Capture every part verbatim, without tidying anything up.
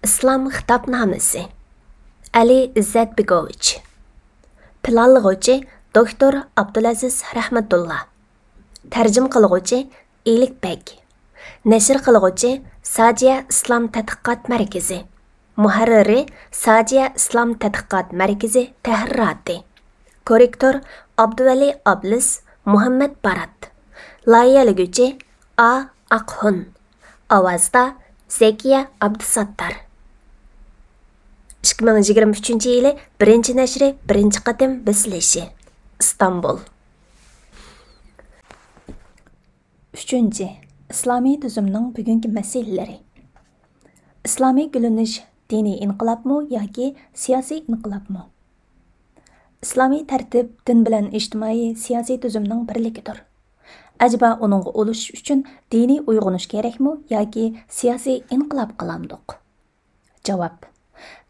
ئىسلام خىتابنامىسى. ئەلى ئىززەت بېگوۋىچ. پىلانلىغۇچى، دوكتور ئابدۇلئەزىز رەھمەتۇللا. تەرجىمە قىلغۇچى، ئىلىك بەگ. نەشر قىلغۇچى، ساجىيە ئىسلام تەتقىقات مەركىزى. مۇھەررىرى، ساجىيە ئىسلام تەتقىقات مەركىزى تەھرىراتى. كوررېكتور، ئابدۇۋەلى ئابلىز، مۇھەممەد بارات. لايىھەلىگۈچى، ئا ئاقھۇن. ئاۋازدا، زەكىيە ئابدۇساتتار. ئىككى مىڭ يىگىرمە ئۈچىنچى يىلى بىرىنچى نەشرى، بىرىنچى قېتىم بېسىلىشى. ئىستانبۇل. ئۈچىنچى، ئىسلامىي تۈزۈمنىڭ بۈگۈنكى مەسىلىلىرى. ئىسلامىي گۈللىنىش دىنىي ئىنقىلابمۇ ياكى سىياسىي ئىنقىلابمۇ؟ ئىسلامىي تەرتىپ دىن بىلەن ئىجتىمائىي سىياسىي تۈزۈمنىڭ بىرلىكىدۇر. ئەجەبا ئۇنىڭغا ئۇلىشىش ئۈچۈن دىنىي ئويغىنىش كېرەكمۇ ياكى سىياسىي ئىنقىلاب قىلامدۇق؟ جاۋاب،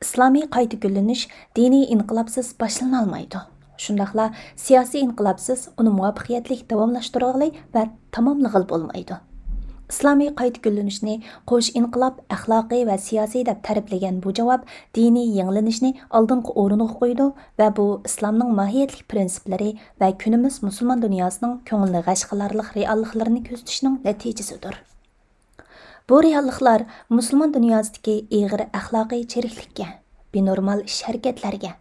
ئىسلامىي قايتا گۈللىنىش دىنىي ئىنقىلابسىز باشلىنالمايدۇ. شۇنداقلا سىياسىي ئىنقىلابسىز ئۇنى مۇۋەپپەقىيەتلىك داۋاملاشتۇرغىلى ۋە تاماملىغىلى بولمايدۇ. ئىسلامىي قايتا گۈللىنىشنى قوش ئىنقىلاب، ئەخلاقىي ۋە سىياسىي دەپ تەرىپلىگەن بۇ جاۋاب دىنىي يېڭىلىنىشنى ئالدىنقى ئورۇنغا قويىدۇ ۋە بۇ ئىسلامنىڭ ماھىيەتلىك پىرىنسىپلىرى ۋە كۈنىمىز مۇسۇلمان دۇنياسىنىڭ كۆڭلىنى غەش قىلارلىق رېئاللىقلىرىنى كۆزىتىشنىڭ نەتىجىسىدۇر. بۇ رېئاللىقلار مۇسۇلمان دۇنياسىدىكى ئېغىر ئەخلاقىي چىرىكلىككە، بىنورمال ئىش-ھەرىكەتلەرگە،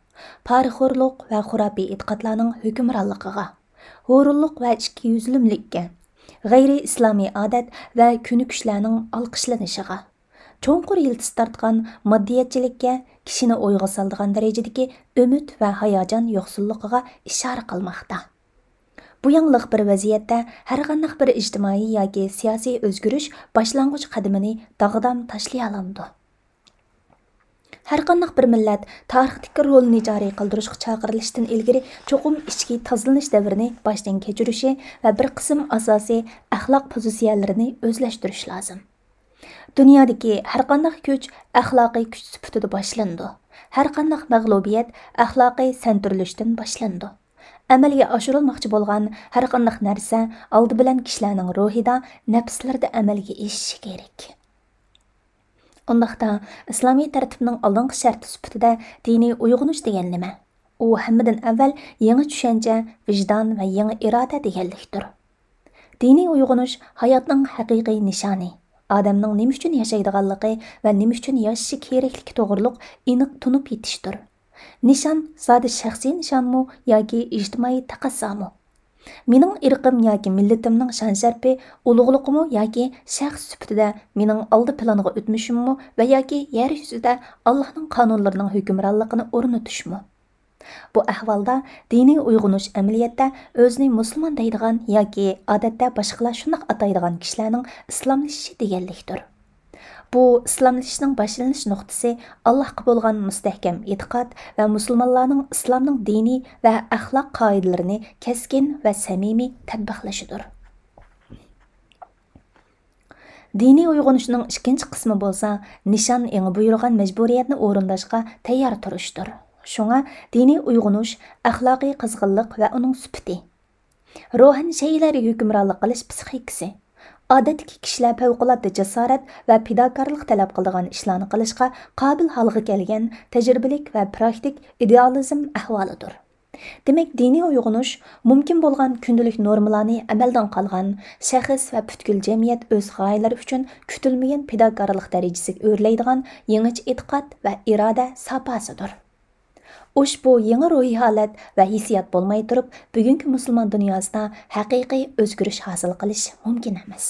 پارىخورلۇق ۋە خۇراپىي ئېتىقادلارنىڭ ھۆكۈمرانلىقىغا، ھۇرۇنلۇق ۋە ئىچكى يۈزلۈملۈككە، غەيرىي ئىسلامىي ئادەت ۋە كۆنۈكۈشلەرنىڭ ئالقىشلىنىشىغا، چوڭقۇر يىلتىز تارتقان ماددىيەتچىلىككە، كىشىنى ئويغا سالىدىغان دەرىجىدىكى ئۈمىد ۋە ھاياجان يوقسۇللۇقىغا ئىشارە قىلماقتا. بۇ ياڭلىق بىر ۋەزىيەتتە ھەرقانداق بىر ئىجتىمائىي ياكى سىياسىي ئۆزگىرىش باشلانغۇچ قەدىمىنى داغدام تاشلىيالامدۇ؟ ھەرقانداق بىر مىللەت تارىختىكى رولىنى جارى قىلدۇرۇشقا چاقىرىلىشتىن ئىلگىرى، چوقۇم ئىچكى تازىلىنىش دەۋرىنى باشتىن كەچۈرۈشى ۋە بىر قىسىم ئاساسىي ئەخلاق پوزىتسىيەلىرىنى ئۆزلەشتۈرۈشى لازىم. دۇنيادىكى ھەرقانداق كۈچ ئەخلاقىي كۈچ سۈپىتىدە باشلىنىدۇ. ھەرقانداق مەغلۇبىيەت ئەخلاقىي سەنتۈرۈلۈشتىن باشلىنىدۇ. ئەمەلگە ئاشۇرۇلماقچى بولغان ھەرقانداق نەرسە ئالدى بىلەن كىشىلەرنىڭ روھىدا، نەپسلىرىدە ئەمەلگە ئېشىشى كېرەك. ئۇنداقتا، ئىسلامىي تەرتىپنىڭ ئالدىنقى شەرتى سۈپىتىدە دىنىي ئويغىنىش دېگەن نېمە؟ ئۇ ھەممىدىن ئەۋۋەل يېڭى چۈشەنچە، ۋىجدان ۋە يېڭى ئىرادە دېگەنلىكتۇر. دىنىي ئويغىنىش ھاياتنىڭ ھەقىقىي نىشانى، ئادەمنىڭ نېمە ئۈچۈن ياشايدىغانلىقى ۋە نېمە ئۈچۈن ياشىشى كېرەكلىكى توغرۇلۇق ئېنىق تونۇپ يېتىشتۇر. نىشان زادى شەخسىي نىشانمۇ ياكى ئىجتىمائىي تەقەززامۇ؟ مېنىڭ ئىرقىم ياكى مىللىتىمنىڭ شان-شەرىپى، ئۇلۇغلۇقىمۇ ياكى شەخس سۈپىتىدە مېنىڭ ئالدى پىلانغا ئۆتمۈشۈممۇ ۋە ياكى يەر يۈزىدە ئاللاھنىڭ قانۇنلىرىنىڭ ھۆكۈمرانلىقىنى ئورنىتىشمۇ؟ بۇ ئەھۋالدا دىنىي ئويغىنىش ئەمەلىيەتتە ئۆزىنى مۇسۇلمان دەيدىغان ياكى ئادەتتە باشقىلار شۇنداق ئاتايدىغان كىشىلەرنىڭ ئىسلاملىشىشى دېگەنلىكتۇر. بۇ ئىسلاملىشىشنىڭ باشلىنىش نۇقتىسى ئاللاھقا بولغان مۇستەھكەم ئېتىقاد ۋە مۇسۇلمانلارنىڭ ئىسلامنىڭ دىنىي ۋە ئەخلاق قائىدىلىرىنى كەسكىن ۋە سەمىمىي تەتبىقلىشىدۇر. دىنىي ئويغىنىشنىڭ ئىككىنچى قىسمى بولسا، نىشان ئېڭى بۇيرۇغان مەجبۇرىيەتنى ئورۇنداشقا تەييار تۇرۇشتۇر. شۇڭا دىنىي ئويغىنىش ئەخلاقىي قىزغىنلىق ۋە ئۇنىڭ سۈپىتى، روھەن شەيئىلەرگە ھۆكۈمرانلىق قىلىش پىسخىكىسى، ئادەتتىكى كىشىلەر پەۋقۇلئاددە جاسارەت ۋە پىداكارلىق تەلەپ قىلىدىغان ئىشلارنى قىلىشقا قابىل ھالغا كەلگەن تەجرىبىلىك ۋە پراكتىك ئىدېئالىزم ئەھۋالىدۇر. دېمەك، دىنىي ئويغىنىش مۇمكىن بولغان كۈندىلىك نورمىلارنى ئەمەلدىن قالغان، شەخس ۋە پۈتكۈل جەمئىيەت ئۆز غايىلىرى ئۈچۈن كۈتۈلمىگەن پىداكارلىق دەرىجىسىگە ئۆرلەيدىغان يېڭىچە ئېتىقاد ۋە ئىرادە ساپاسىدۇر. ئۇشبۇ يېڭى روھىي ھالەت ۋە ھېسسىيات بولماي تۇرۇپ، بۈگۈنكى مۇسۇلمان دۇنياسىدا ھەقىقىي ئۆزگىرىش ھاسىل قىلىش مۇمكىن ئەمەس.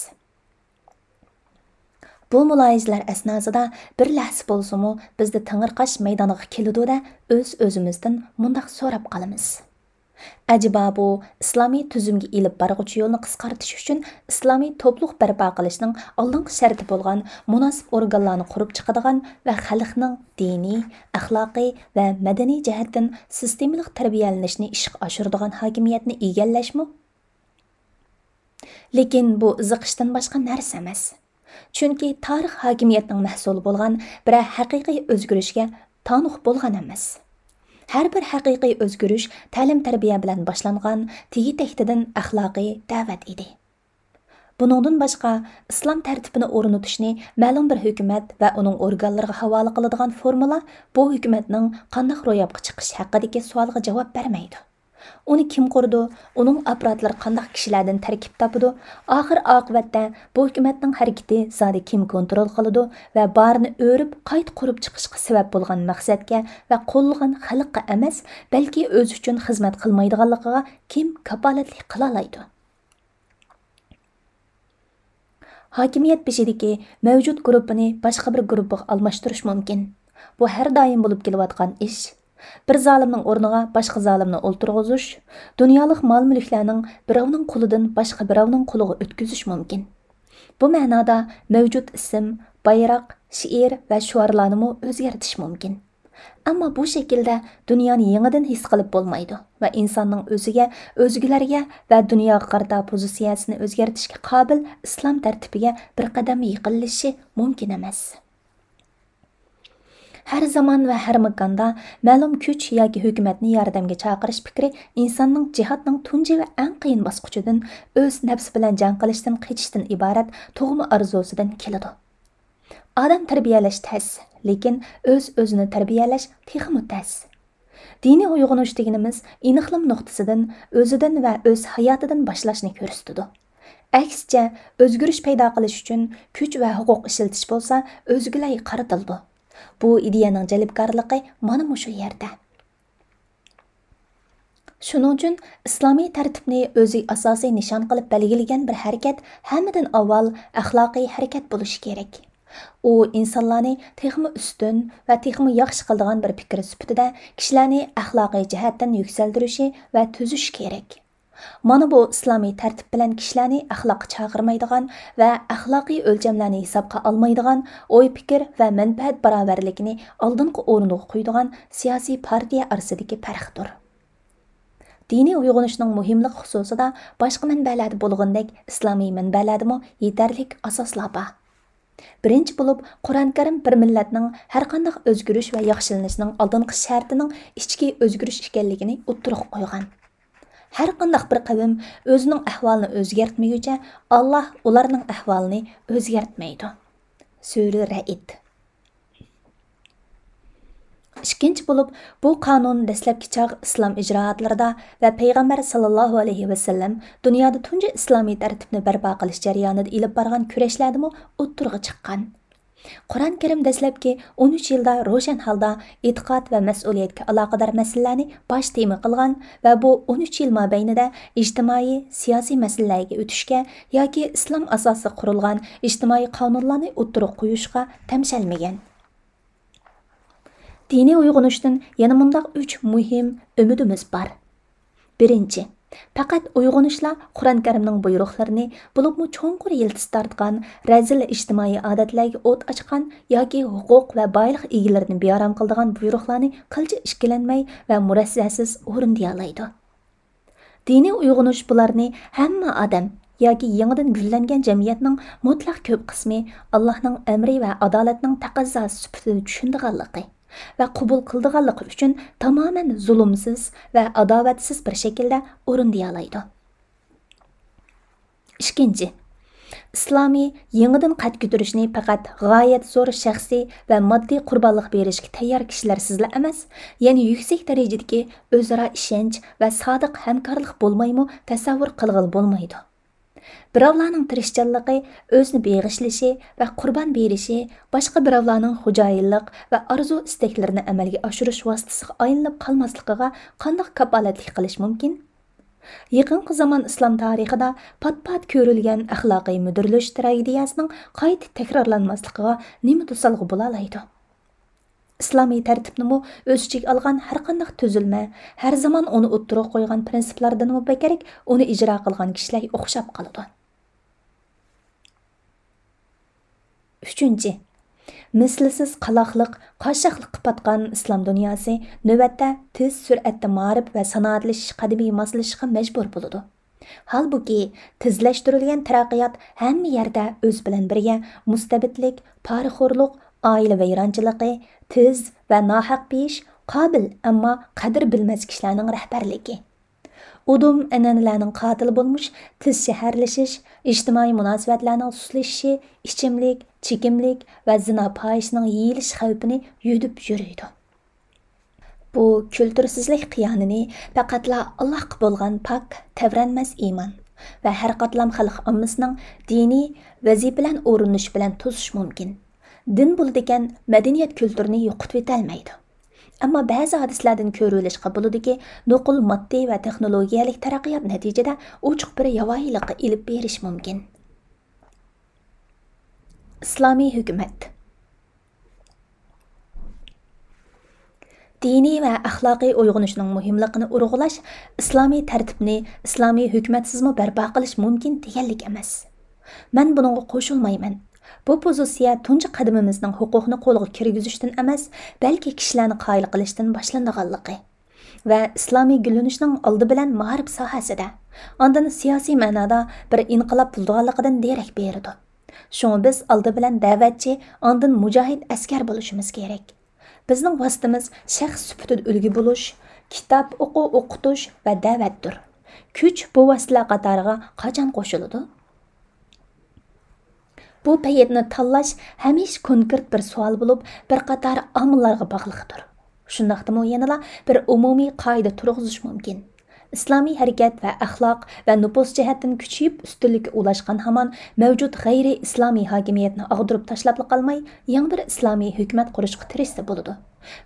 بۇ مۇلاھىزىلەر ئەسناسىدا بىر لەھزە بولسىمۇ بىزدە تېڭىرقاش مەيدانغا كېلىدۇ-دە، ئۆز-ئۆزىمىزدىن مۇنداق سوراپ قالىمىز: ئەجەبا بۇ ئىسلامىي تۈزۈمگە ئېلىپ بارغۇچى يولنى قىسقارتىش ئۈچۈن ئىسلامىي توپلۇق بەرپا قىلىشنىڭ ئالدىنقى شەرتى بولغان مۇناسىپ ئورگانلارنى قۇرۇپ چىقىدىغان ۋە خەلقنىڭ دىنىي، ئەخلاقىي ۋە مەدەنىي جەھەتتىن سىستېمىلىق تەربىيەلىنىشنى ئىشقا ئاشۇرىدىغان ھاكىمىيەتنى ئىگىلەشمۇ؟ لېكىن بۇ زىقىشتىن باشقا نەرسە ئەمەس. چۈنكى تارىخ ھاكىمىيەتنىڭ مەھسۇلى بولغان بىرەر ھەقىقىي ئۆزگىرىشكە تانۇق بولغان ئەمەس. ھەر بىر ھەقىقىي ئۆزگىرىش تەلىم-تەربىيە بىلەن باشلانغان تېگى-تەكتىدىن ئەخلاقىي دەۋەت ئىدى. بۇنىڭدىن باشقا، ئىسلام تەرتىپىنى ئورنىتىشنى مەلۇم بىر ھۆكۈمەت ۋە ئۇنىڭ ئورگانلىرىغا ھاۋالە قىلىدىغان فورمۇلا بۇ ھۆكۈمەتنىڭ قانداق روياپقا چىقىشى ھەققىدىكى سوئالغا جاۋاب بەرمەيدۇ. ئۇنى كىم قۇرىدۇ؟ ئۇنىڭ ئاپپاراتلىرى قانداق كىشىلەردىن تەركىب تاپىدۇ؟ ئاخىر ئاقىۋەتتە بۇ ھۆكۈمەتنىڭ ھەرىكىتى زادى كىم كونترول قىلىدۇ ۋە بارىنى ئۆرۈپ قايتا قۇرۇپ چىقىشقا سەۋەب بولغان مەقسەتكە ۋە قوللىغان خەلققە ئەمەس، بەلكى ئۆزى ئۈچۈن خىزمەت قىلمايدىغانلىقىغا كىم كاپالەتلىك قىلالايدۇ؟ ھاكىمىيەت بېشىدىكى مەۋجۇت گۇرۇپپىنى باشقا بىر گۇرۇپپىغا ئالماشتۇرۇش مۇمكىن. بۇ ھەر دائىم بولۇپ كېلىۋاتقان ئىش. بىر زالىمنىڭ ئورنىغا باشقا زالىمنى ئولتۇرغۇزۇش، دۇنيالىق مال-مۈلۈكلەرنىڭ بىراۋنىڭ قولىدىن باشقا بىراۋنىڭ قولىغا ئۆتكۈزۈش مۇمكىن. بۇ مەنادا مەۋجۇت ئىسىم، بايراق، شېئىر ۋە شوئارلارنىمۇ ئۆزگەرتىش مۇمكىن. ئەمما بۇ شەكىلدە دۇنيانى يېڭىدىن ھېس قىلىپ بولمايدۇ ۋە ئىنساننىڭ ئۆزىگە، ئۆزگىلەرگە ۋە دۇنياغا قارىتا پوزىتسىيەسىنى ئۆزگەرتىشكە قابىل ئىسلام تەرتىپىگە بىر قەدەممۇ يېقىنلىشىشى مۇمكىن ئەمەس. ھەر زامان ۋە ھەر ماكاندا مەلۇم كۈچ ياكى ھۆكۈمەتنى ياردەمگە چاقىرىش پىكرى ئىنساننىڭ جىھادنىڭ تۇنجى ۋە ئەڭ قىيىن باسقۇچىدىن، ئۆز نەپسى بىلەن جەڭ قىلىشتىن قېچىشتىن ئىبارەت تۇغما ئارزۇسىدىن كېلىدۇ. ئادەم تەربىيەلەش تەس، لېكىن ئۆز-ئۆزىنى تەربىيەلەش تېخىمۇ تەس. دىنىي ئويغىنىش دېگىنىمىز ئېنىقلىما نۇقتىسىدىن، ئۆزىدىن ۋە ئۆز ھاياتىدىن باشلاشنى كۆرسىتىدۇ. ئەكسىچە، ئۆزگىرىش پەيدا قىلىش ئۈچۈن كۈچ ۋە ھوقۇق ئىشلىتىش بولسا ئۆزگىلەرگە قارىتىلىدۇ. بۇ ئىدىيەنىڭ جەلپكارلىقى مانا مۇشۇ يەردە. شۇنىڭ ئۈچۈن ئىسلامىي تەرتىپنى ئۆزى ئاساسىي نىشان قىلىپ بەلگىلىگەن بىر ھەرىكەت ھەممىدىن ئاۋۋال ئەخلاقىي ھەرىكەت بولۇشى كېرەك. ئۇ ئىنسانلارنى تېخىمۇ ئۈستۈن ۋە تېخىمۇ ياخشى قىلىدىغان بىر پىكىر سۈپىتىدە كىشىلەرنى ئەخلاقىي جەھەتتىن يۈكسەلدۈرۈشى ۋە تۈزۈشى كېرەك. مانا بۇ ئىسلامىي تەرتىپ بىلەن كىشىلەرنى ئەخلاققا چاقىرمايدىغان ۋە ئەخلاقىي ئۆلچەملەرنى ھېسابقا ئالمايدىغان، ئوي-پىكىر ۋە مەنپەئەت باراۋەرلىكىنى ئالدىنقى ئورۇنغا قويىدىغان سىياسىي پارتىيە ئارىسىدىكى پەرقتۇر. دىنىي ئويغىنىشنىڭ مۇھىملىقى خۇسۇسىدا باشقا مەنبەلەردە بولغىنىدەك ئىسلامىي مەنبەلەردىمۇ يېتەرلىك ئاساسلار بار. بىرىنچى بولۇپ، قۇرئان كەرىم بىر مىللەتنىڭ ھەرقانداق ئۆزگىرىش ۋە ياخشىلىنىشنىڭ ئالدىنقى شەرتىنىڭ ئىچكى ئۆزگىرىش ئىكەنلىكىنى ئوتتۇرىغا قويغان. ھەرقانداق بىر قەۋم ئۆزىنىڭ ئەھۋالىنى ئۆزگەرتمىگۈچە، ئاللاھ ئۇلارنىڭ ئەھۋالىنى ئۆزگەرتمەيدۇ. سۈرە رەئد. ئىككىنچى بولۇپ، بۇ قانۇن دەسلەپكى چاغ ئىسلام ئىجرائاتلىرىدا ۋە پەيغەمبەر ساللاللاھۇ ئەلەيھى ۋەسەللەم دۇنيادا تۇنجى ئىسلامىي تەرتىپنى بەرپا قىلىش جەريانىدا ئېلىپ بارغان كۈرەشلەردىمۇ ئوتتۇرىغا چىققان. قۇرئان كەرىم دەسلەپكى ئون ئۈچ يىلدا روشەن ھالدا ئېتىقاد ۋە مەسئۇلىيەتكە ئالاقىدار مەسىلىلەرنى باش تېما قىلغان ۋە بۇ ئون ئۈچ يىل مابەينىدە ئىجتىمائىي، سىياسىي مەسىلىلەرگە ئۆتۈشكە ياكى ئىسلام ئاساسىدا قۇرۇلغان ئىجتىمائىي قانۇنلارنى ئوتتۇرىغا قويۇشقا تەمشەلمىگەن. دىنىي ئويغىنىشتىن يەنە مۇنداق ئۈچ مۇھىم ئۈمىدىمىز بار. بىرىنچى، پەقەت ئويغىنىشلا قۇرئان كەرىمنىڭ بۇيرۇقلىرىنى، بولۇپمۇ چوڭقۇر يىلتىز تارتقان رەزىل ئىجتىمائىي ئادەتلەرگە ئوت ئاچقان ياكى ھوقۇق ۋە بايلىق ئىگىلىرىنى بىئارام قىلىدىغان بۇيرۇقلارنى قىلچە ئىككىلەنمەي ۋە مۇرەسسەسىز ئورۇندىيالايدۇ. دىنىي ئويغىنىش بۇلارنى ھەممە ئادەم ياكى يېڭىدىن گۈللەنگەن جەمئىيەتنىڭ مۇتلەق كۆپ قىسمى ئاللاھنىڭ ئەمرى ۋە ئادالەتنىڭ تەقەززاسى سۈپىتىدە چۈشىنىدىغانلىقى ۋە قوبۇل قىلىدىغانلىقى ئۈچۈن تامامەن زۇلۇمسىز ۋە ئاداۋەتسىز بىر شەكىلدە ئورۇندىيالايدۇ. ئىككىنچى، ئىسلامىي يېڭىدىن قەد كۆتۈرۈشنى پەقەت غايەت زور شەخسىي ۋە ماددىي قۇربانلىق بېرىشكە تەييار كىشىلەرسىزلا ئەمەس، يەنە يۈكسەك دەرىجىدىكى ئۆزئارا ئىشەنچ ۋە سادىق ھەمكارلىق بولمايمۇ تەسەۋۋۇر قىلغىلى بولمايدۇ. بىراۋلارنىڭ تىرىشچانلىقى، ئۆزىنى بېغىشلىشى ۋە قۇربان بېرىشى باشقا بىراۋلارنىڭ خوجايىنلىق ۋە ئارزۇ-ئىستەكلىرىنى ئەمەلگە ئاشۇرۇش ۋاسىتىسىغا ئايلىنىپ قالماسلىقىغا قانداق كاپالەتلىك قىلىش مۇمكىن؟ يېقىنقى زامان ئىسلام تارىخىدا پات-پات كۆرۈلگەن ئەخلاقىي مۈدۈرلىشىش تراگېدىيەسىنىڭ قايتا تەكرارلانماسلىقىغا نېمە توسالغۇ بولالايدۇ؟ ئىسلامىي تەرتىپنىمۇ ئۆز ئىچىگە ئالغان ھەرقانداق تۈزۈلمە، ھەر زامان ئۇنى ئوتتۇرىغا قويغان پىرىنسىپلاردىنمۇ بەكرەك ئۇنى ئىجرا قىلغان كىشىلەرگە ئوخشاپ قالىدۇ. ئۈچىنچى، مىسلىسىز قالاقلىق، قاششاقلىققا پاتقان ئىسلام دۇنياسى نۆۋەتتە تېز سۈرئەتتە مائارىپ ۋە سانائەتلىشىش قەدىمىگە ماسلىشىشقا مەجبۇر بولىدۇ. ھالبۇكى، تېزلەشتۈرۈلگەن تەرەققىيات ھەممە يەردە ئۆزى بىلەن بىرگە مۇستەبىتلىك، پارىخورلۇق، ئائىلە ۋەيرانچىلىقى، تېز ۋە ناھەق بېيىش، قابىل، ئەمما قەدىر بىلمەس كىشىلەرنىڭ رەھبەرلىكى. ئۇدۇم ئەنئەنىلەرنىڭ قاتىلى بولمىش، تېز شەھەرلىشىش، ئىجتىمائىي مۇناسىۋەتلەرنىڭ سۇسلىشىشى، ئىچىملىك، چېكىملىك ۋە زىنا پاھىشىنىڭ يېيىلىش خەۋپىنى يۈدۈپ يۈرىدۇ. بۇ كۈلتۈرسىزلىك قىيانىنى پەقەتلا ئاللاھقا بولغان پاك، تەۋرەنمەس ئىمان ۋە ھەر قاتلام خەلق ئاممىسىنىڭ دىنىي ۋەزىپە بىلەن ئورۇنلىشىشى بىلەن توسۇش مۇمكىن. دىن بولىدىكەن، مەدەنىيەت كۈلتۈرىنى يوقىتىۋېتەلمەيدۇ. ئەمما بەزى ھادىسىلەردىن كۆرۈۋېلىشقا بولىدۇكى، نوقۇل ماددىي ۋە تېخنولوگىيەلىك تەرەققىيات نەتىجىدە ئوچۇق بىر ياۋايىلىققا ئېلىپ بېرىشى مۇمكىن. ئىسلامىي ھۆكۈمەت. دىنىي ۋە ئەخلاقىي ئويغىنىشنىڭ مۇھىملىقىنى ئۇرغۇلاش ئىسلامىي تەرتىپنى ئىسلامىي ھۆكۈمەتسىزمۇ بەرپا قىلىش مۇمكىن دېگەنلىك ئەمەس. مەن بۇنىڭغا قوشۇلمايمەن. بۇ پوزىتسىيە تۇنجى قەدىمىمىزنىڭ ھوقۇقنى قولغا كىرگۈزۈشتىن ئەمەس، بەلكى كىشىلەرنى قايىل قىلىشتىن باشلىنىدىغانلىقى ۋە ئىسلامىي گۈللىنىشنىڭ ئالدى بىلەن مائارىپ ساھەسىدە، ئاندىن سىياسىي مەنادا بىر ئىنقىلاب بولىدىغانلىقىدىن دېرەك بېرىدۇ. شۇڭا بىز ئالدى بىلەن دەۋەتچى، ئاندىن مۇجاھىد ئەسكەر بولۇشىمىز كېرەك. بىزنىڭ ۋاسىتىمىز شەخس سۈپىتىدە ئۈلگە بولۇش، كىتاب ئوقۇ، ئوقۇتۇش ۋە دەۋەتتۇر. كۈچ بۇ ۋاسىتىلەر قاتارىغا قاچان قوشۇلىدۇ؟ بۇ پەيتنى تاللاش ھەمىشە كونكرېت بىر سوئال بولۇپ، بىر قاتار ئامىللارغا باغلىقتۇر. شۇنداقتىمۇ يەنىلا بىر ئومۇمىي قائىدە تۇرغۇزۇش مۇمكىن. ئىسلامىي ھەرىكەت ۋە ئەخلاق ۋە نوپۇس جەھەتتىن كۈچىيىپ ئۈستۈنلۈككە ئۇلاشقان ھامان مەۋجۇت غەيرىي ئىسلامىي ھاكىمىيەتنى ئاغدۇرۇپ تاشلاپلا قالماي، يېڭى بىر ئىسلامىي ھۆكۈمەت قۇرۇشقا تىرىشسا بولىدۇ.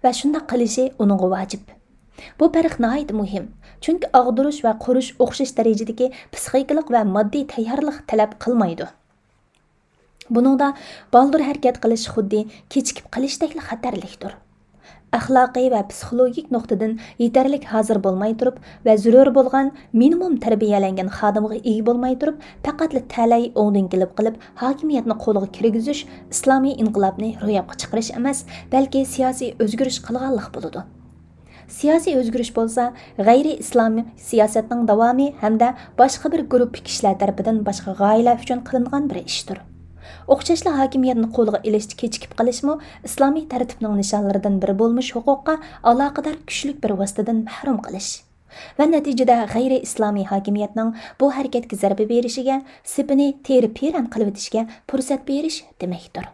ۋە شۇنداق قىلىشى ئۇنىڭغا ۋاجىپ. بۇ پەرق ناھايىتى مۇھىم، چۈنكى ئاغدۇرۇش ۋە قۇرۇش ئوخشاش دەرىجىدىكى پسىخىكىلىق ۋە ماددىي تەييارلىق تەلەپ قىلمايدۇ. بۇنىڭدا بالدۇر ھەرىكەت قىلىش خۇددى كېچىكىپ قېلىشتەكلا خەتەرلىكتۇر. ئەخلاقىي ۋە پسىخولوگىك نۇقتىدىن يېتەرلىك ھازىر بولماي تۇرۇپ ۋە زۆرۈر بولغان مىنىمۇم تەربىيەلەنگەن خادىمغا ئىگە بولماي تۇرۇپ، پەقەتلا تەلەي ئوڭدىن كېلىپ قېلىپ ھاكىمىيەتنى قولغا كىرگۈزۈش ئىسلامىي ئىنقىلابنى روياپقا چىقىرىش ئەمەس، بەلكى سىياسىي ئۆزگىرىش قىلغانلىق بولىدۇ. سىياسىي ئۆزگىرىش بولسا غەيرىي ئىسلامىي سىياسەتنىڭ داۋامى ھەمدە باشقا بىر گۇرۇپپا كىشىلەر تەرىپىدىن باشقا غايىلەر ئۈچۈن قىلىنغان بىر ئىشتۇر. ئوخشاشلا ھاكىمىيەتنى قولغا ئېلىشتا كېچىكىپ قېلىشمۇ ئىسلامىي تەرتىپنىڭ نىشانلىرىدىن بىرى بولمىش ھوقۇققا ئالاقىدار كۈچلۈك بىر ۋاسىتىدىن مەھرۇم قىلىش ۋە نەتىجىدە غەيرىي ئىسلامىي ھاكىمىيەتنىڭ بۇ ھەرىكەتكە زەربە بېرىشىگە، سېپىنى تېرە-پېرەن قىلىۋېتىشىگە پۇرسەت بېرىش دېمەكتۇر.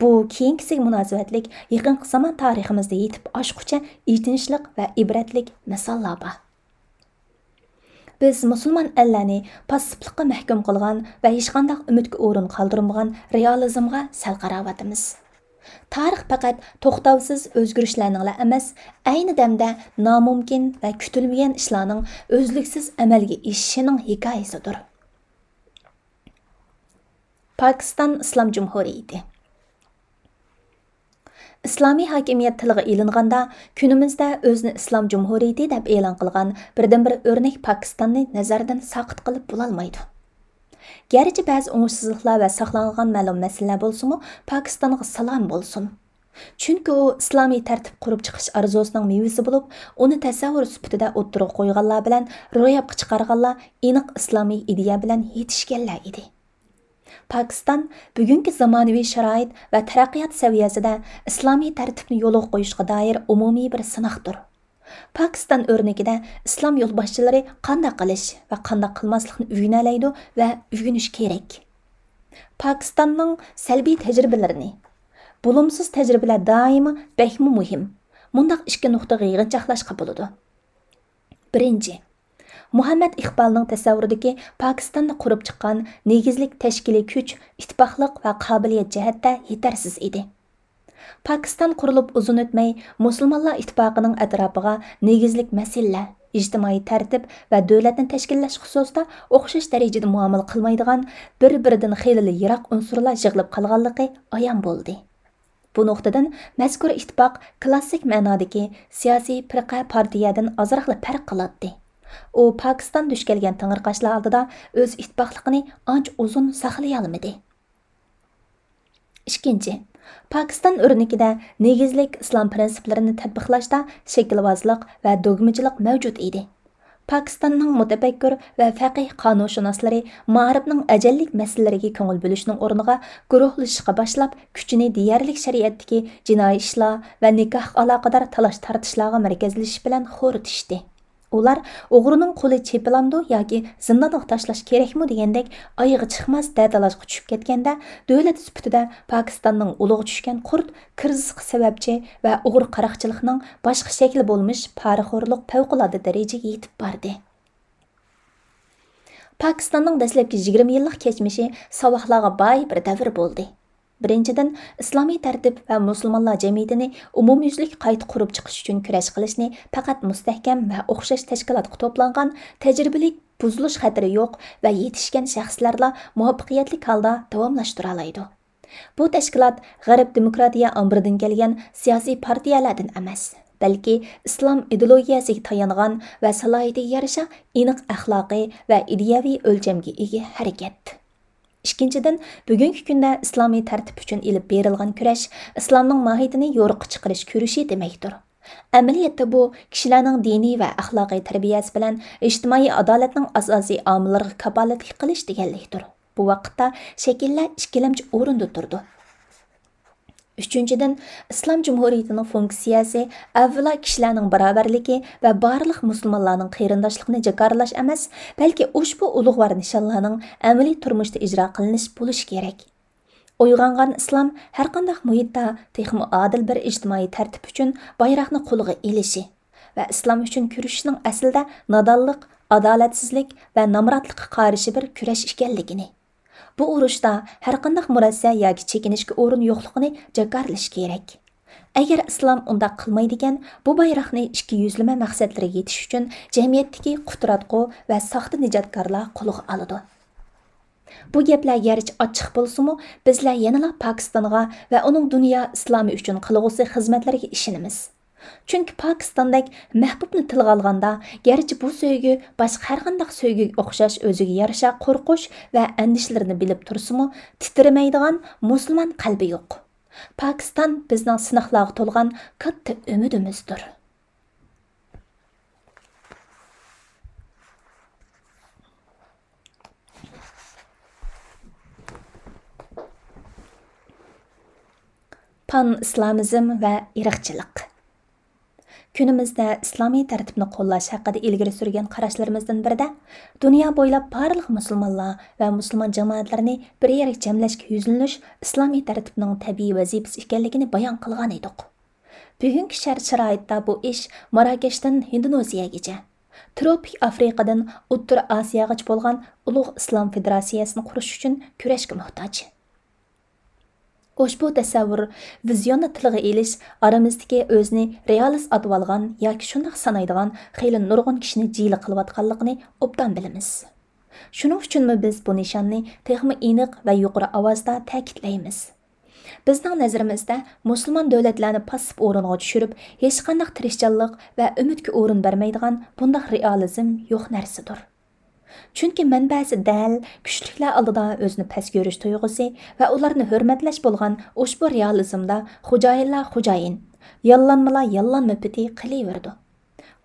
بۇ كېيىنكىسىگە مۇناسىۋەتلىك يېقىنقى زامان تارىخىمىزدا يېتىپ ئاشقۇچە ئېچىنىشلىق ۋە ئىبرەتلىك مىساللار بار. بىز مۇسۇلمان ئەللەرنى پاسسىپلىققا مەھكۇم قىلغان ۋە ھېچقانداق ئۈمىدكە ئورۇن قالدۇرمىغان رېئالىزمغا سەل قاراۋاتىمىز. تارىخ پەقەت توختاۋسىز ئۆزگىرىشلەرنىڭلا ئەمەس، ئەينى دەمدە نامۇمكىن ۋە كۈتۈلمىگەن ئىشلارنىڭ ئۈزلۈكسىز ئەمەلگە ئېشىشىنىڭ ھېكايىسىدۇر. پاكىستان ئىسلام جۇمھۇرىيىتى. ئىسلامىي ھاكىمىيەت تىلغا ئېلىنغاندا، كۈنىمىزدە ئۆزىنى ئىسلام جۇمھۇرىيىتى دەپ ئېلان قىلغان بىردىنبىر ئۆرنەك پاكىستاننى نەزەردىن ساقىت قىلىپ بولالمايدۇ. گەرچە بەزى ئوڭۇشسىزلىقلار ۋە ساقلانغان مەلۇم مەسىلىلەر بولسىمۇ، پاكىستانغا سالام بولسۇن. چۈنكى ئۇ ئىسلامىي تەرتىپ قۇرۇپ چىقىش ئارزۇسىنىڭ مېۋىسى بولۇپ، ئۇنى تەسەۋۋۇر سۈپىتىدە ئوتتۇرىغا قويغانلار بىلەن روياپقا چىقارغانلار ئېنىق ئىسلامىي ئىدىيە بىلەن يېتىشكەنلەر ئىدى. پاكىستان بۈگۈنكى زامانىۋى شارائىت ۋە تەرەققىيات سەۋىيەسىدە ئىسلامىي تەرتىپنى يولغا قويۇشقا دائىر ئومۇمىي بىر سىناقتۇر. پاكىستان ئۆرنىكىدە ئىسلام يولباشچىلىرى قانداق قىلىش ۋە قانداق قىلماسلىقنى ئۆگىنەلەيدۇ ۋە ئۆگىنىشى كېرەك. پاكىستاننىڭ سەلبىي تەجرىبىلىرىنى، بولۇمسىز تەجرىبىلەر دائىم بەكمۇ مۇھىم. مۇنداق ئىككى نۇقتىغا يىغىنچاقلاشقا بولىدۇ. بىرىنچى، مۇھەممەد ئىقبالنىڭ تەسەۋۋۇرىدىكى پاكىستاننى قۇرۇپ چىققان نېگىزلىك تەشكىلىي كۈچ ئىتتىپاقلىق ۋە قابىلىيەت جەھەتتە يېتەرسىز ئىدى. پاكىستان قۇرۇلۇپ ئۇزۇن ئۆتمەي، مۇسۇلمانلار ئىتتىپاقىنىڭ ئەتراپىغا نېگىزلىك مەسىلىلەر، ئىجتىمائىي تەرتىپ ۋە دۆلەتنى تەشكىللەش خۇسۇسىدا ئوخشاش دەرىجىدە مۇئامىلە قىلمايدىغان، بىر-بىرىدىن خېلىلا يىراق ئۇنسۇرلار يىغىلىپ قالغانلىقى ئايان بولدى. بۇ نۇقتىدىن مەزكۇر ئىتتىپاق كلاسسىك مەنادىكى سىياسىي پىرقە پارتىيەدىن ئازراقلا پەرق قىلاتتى. ئۇ پاكىستان دۇچ كەلگەن تېڭىرقاشلار ئالدىدا ئۆز ئىتتىپاقلىقىنى ئانچە ئۇزۇن ساقلىيالمىدى. ئىككىنچى، پاكىستان ئۆرنىكىدە نېگىزلىك ئىسلام پىرىنسىپلىرىنى تەتبىقلاشتا شەكىلۋازلىق ۋە دوگمىچىلىق مەۋجۇت ئىدى. پاكىستاننىڭ مۇتەپەككۇر ۋە فەقىھ قانۇنشۇناسلىرى مائارىپنىڭ ئەجەللىك مەسىلىلىرىگە كۆڭۈل بۆلۈشنىڭ ئورنىغا گۇرۇھلىشىشقا باشلاپ، كۈچىنى دېيەرلىك شەرىئەتتىكى جىنايى ئىشلار ۋە نىكاھقا ئالاقىدار تالاش-تارتىشلارغا مەركەزلىشىش بىلەن خورىتىشتى. ئۇلار ئوغرىنىڭ قولى چېپىلامدۇ ياكى زىندانغا تاشلاش كېرەكمۇ دېگەندەك ئايىغى چىقماس دەتالاشقا چۈشۈپ كەتكەندە، دۆلەت سۈپىتىدە پاكىستاننىڭ ئۇلىغا چۈشكەن قۇرت كىرىزىسقا سەۋەبچى ۋە ئوغرى قاراقچىلىقنىڭ باشقا شەكلى بولمىش پارىخورلۇق پەۋقۇلئاددە دەرىجىگە يېتىپ باردى. پاكىستاننىڭ دەسلەپكى يىگىرمە يىللىق كەچمىشى ساۋاقلارغا باي بىر دەۋر بولدى. بىرىنچىدىن، ئىسلامىي تەرتىپ ۋە مۇسۇلمانلار جەمئىيىتىنى ئومۇميۈزلۈك قايتا قۇرۇپ چىقىش ئۈچۈن كۈرەش قىلىشنى پەقەت مۇستەھكەم ۋە ئوخشاش تەشكىلاتقا توپلانغان تەجرىبىلىك، بۇزۇلۇش خەتىرى يوق ۋە يېتىشكەن شەخسلەرلا مۇۋەپپەقىيەتلىك ھالدا داۋاملاشتۇرالايدۇ. بۇ تەشكىلات غەرب دېموكراتىيە ئامبىرىدىن كەلگەن سىياسىي پارتىيەلەردىن ئەمەس، بەلكى ئىسلام ئىدېئولوگىيەسىگە تايانغان ۋە سالاھىيىتىگە يارىشا ئېنىق ئەخلاقىي ۋە ئىدىيەۋى ئۆلچەمگە ئىگە ھەرىكەت. ئىككىنچىدىن، بۈگۈنكى كۈندە ئىسلامىي تەرتىپ ئۈچۈن ئېلىپ بېرىلغان كۈرەش ئىسلامنىڭ ماھىيىتىنى يورۇققا چىقىرىش كۈرىشى دېمەكتۇر. ئەمەلىيەتتە بۇ كىشىلەرنىڭ دىنىي ۋە ئەخلاقىي تەربىيەسى بىلەن ئىجتىمائىي ئادالەتنىڭ ئاساسىي ئامىللىرىغا كاپالەتلىك قىلىش دېگەنلىكتۇر. بۇ ۋاقىتتا شەكىللەر ئىككىلەمچى ئورۇندا تۇرىدۇ. ئۈچىنچىدىن، ئىسلام جۇمھۇرىيىتىنىڭ فۇنكسىيەسى ئەۋۋەلا كىشىلەرنىڭ باراۋەرلىكى ۋە بارلىق مۇسۇلمانلارنىڭ قېرىنداشلىقىنى جاكارلاش ئەمەس، بەلكى ئۇشبۇ ئۇلۇغۋار نىشانلارنىڭ ئەمەلىي تۇرمۇشتا ئىجرا قىلىنىش بولۇشى كېرەك. ئويغانغان ئىسلام ھەرقانداق مۇھىتتا تېخىمۇ ئادىل بىر ئىجتىمائىي تەرتىپ ئۈچۈن بايراقنى قولىغا ئېلىشى ۋە ئىسلام ئۈچۈن كۈرىشىشنىڭ ئەسلىدە نادانلىق، ئادالەتسىزلىك ۋە نامراتلىققا قارشى بىر كۈرەش ئىكەنلىكىنى، بۇ ئۇرۇشتا ھەرقانداق مۇرەسسە ياكى چېكىنىشكە ئورۇن يوقلۇقىنى جاكارلىشى كېرەك. ئەگەر ئىسلام ئۇنداق قىلمايدىكەن، بۇ بايراقنى ئىككى يۈزلىمە مەقسەتلىرىگە يېتىش ئۈچۈن جەمئىيەتتىكى قۇتراتقۇ ۋە ساختا نىجاتكارلار قولىغا ئالىدۇ. بۇ گەپلەر گەرچە ئاچچىق بولسىمۇ، بىزلەر يەنىلا پاكىستانغا ۋە ئۇنىڭ دۇنيا ئىسلامى ئۈچۈن قىلغۇسى خىزمەتلىرىگە ئىشىنىمىز. چۈنكى پاكىستاندەك مەھبۇبنى تىلغا ئالغاندا، گەرچە بۇ سۆيگۈ باشقا ھەرقانداق سۆيگۈگە ئوخشاش ئۆزىگە يارىشا قورقۇش ۋە ئەندىشىلىرىنى بىلىپ تۇرسىمۇ، تىترىمەيدىغان مۇسۇلمان قەلبى يوق. پاكىستان بىزنىڭ سىناقلارغا تولغان كاتتا ئۈمىدىمىزدۇر. پان ئىسلامىزم ۋە ئىرقچىلىق. كۈنىمىزدە ئىسلامىي تەرتىپنى قوللاش ھەققىدە ئىلگىرى سۈرگەن قاراشلىرىمىزدىن بىرىدە، دۇنيا بويلاپ بارلىق مۇسۇلمانلار ۋە مۇسۇلمان جامائەتلىرىنى بىر يەرگە جەملەشكە يۈزلىنىش ئىسلامىي تەرتىپنىڭ تەبىئىي ۋەزىپىسى ئىكەنلىكىنى بايان قىلغان ئىدۇق. بۈگۈنكى شەرت-شارائىتتا بۇ ئىش ماراكەشتىن ھىندونېزىيەگىچە، تروپىك ئافرىقىدىن ئوتتۇرا ئاسىياغىچە بولغان ئۇلۇغ ئىسلام فېدېراتسىيەسىنى قۇرۇش ئۈچۈن كۈرەشكە موھتاج. ئۇشبۇ تەسەۋۋۇر، ۋىزىيوننى تىلغا ئېلىش ئارىمىزدىكى ئۆزىنى رېئالىست ئاتىۋالغان ياكى شۇنداق سانايدىغان خېلى نۇرغۇن كىشىنى جىلە قىلىۋاتقانلىقىنى ئوبدان بىلىمىز. شۇنىڭ ئۈچۈنمۇ بىز بۇ نىشاننى تېخىمۇ ئېنىق ۋە يۇقىرى ئاۋازدا تەكىتلەيمىز. بىزنىڭ نەزىرىمىزدە، مۇسۇلمان دۆلەتلەرنى پاسسىپ ئورۇنغا چۈشۈرۈپ، ھېچقانداق تىرىشچانلىق ۋە ئۈمىدكە ئورۇن بەرمەيدىغان بۇنداق رېئالىزم يوق نەرسىدۇر. چۈنكى مەنبەسى دەل، كۈچلۈكلەر ئالدىدا ئۆزىنى پەس كۆرۈش تۇيغۇسى ۋە ئۇلارنى ھۆرمەتلەش بولغان ئۇشبۇ رېئالىزمدا خوجايىنلار خوجايىن، ياللانمىلار ياللانما پېتى قېلىۋېرىدۇ.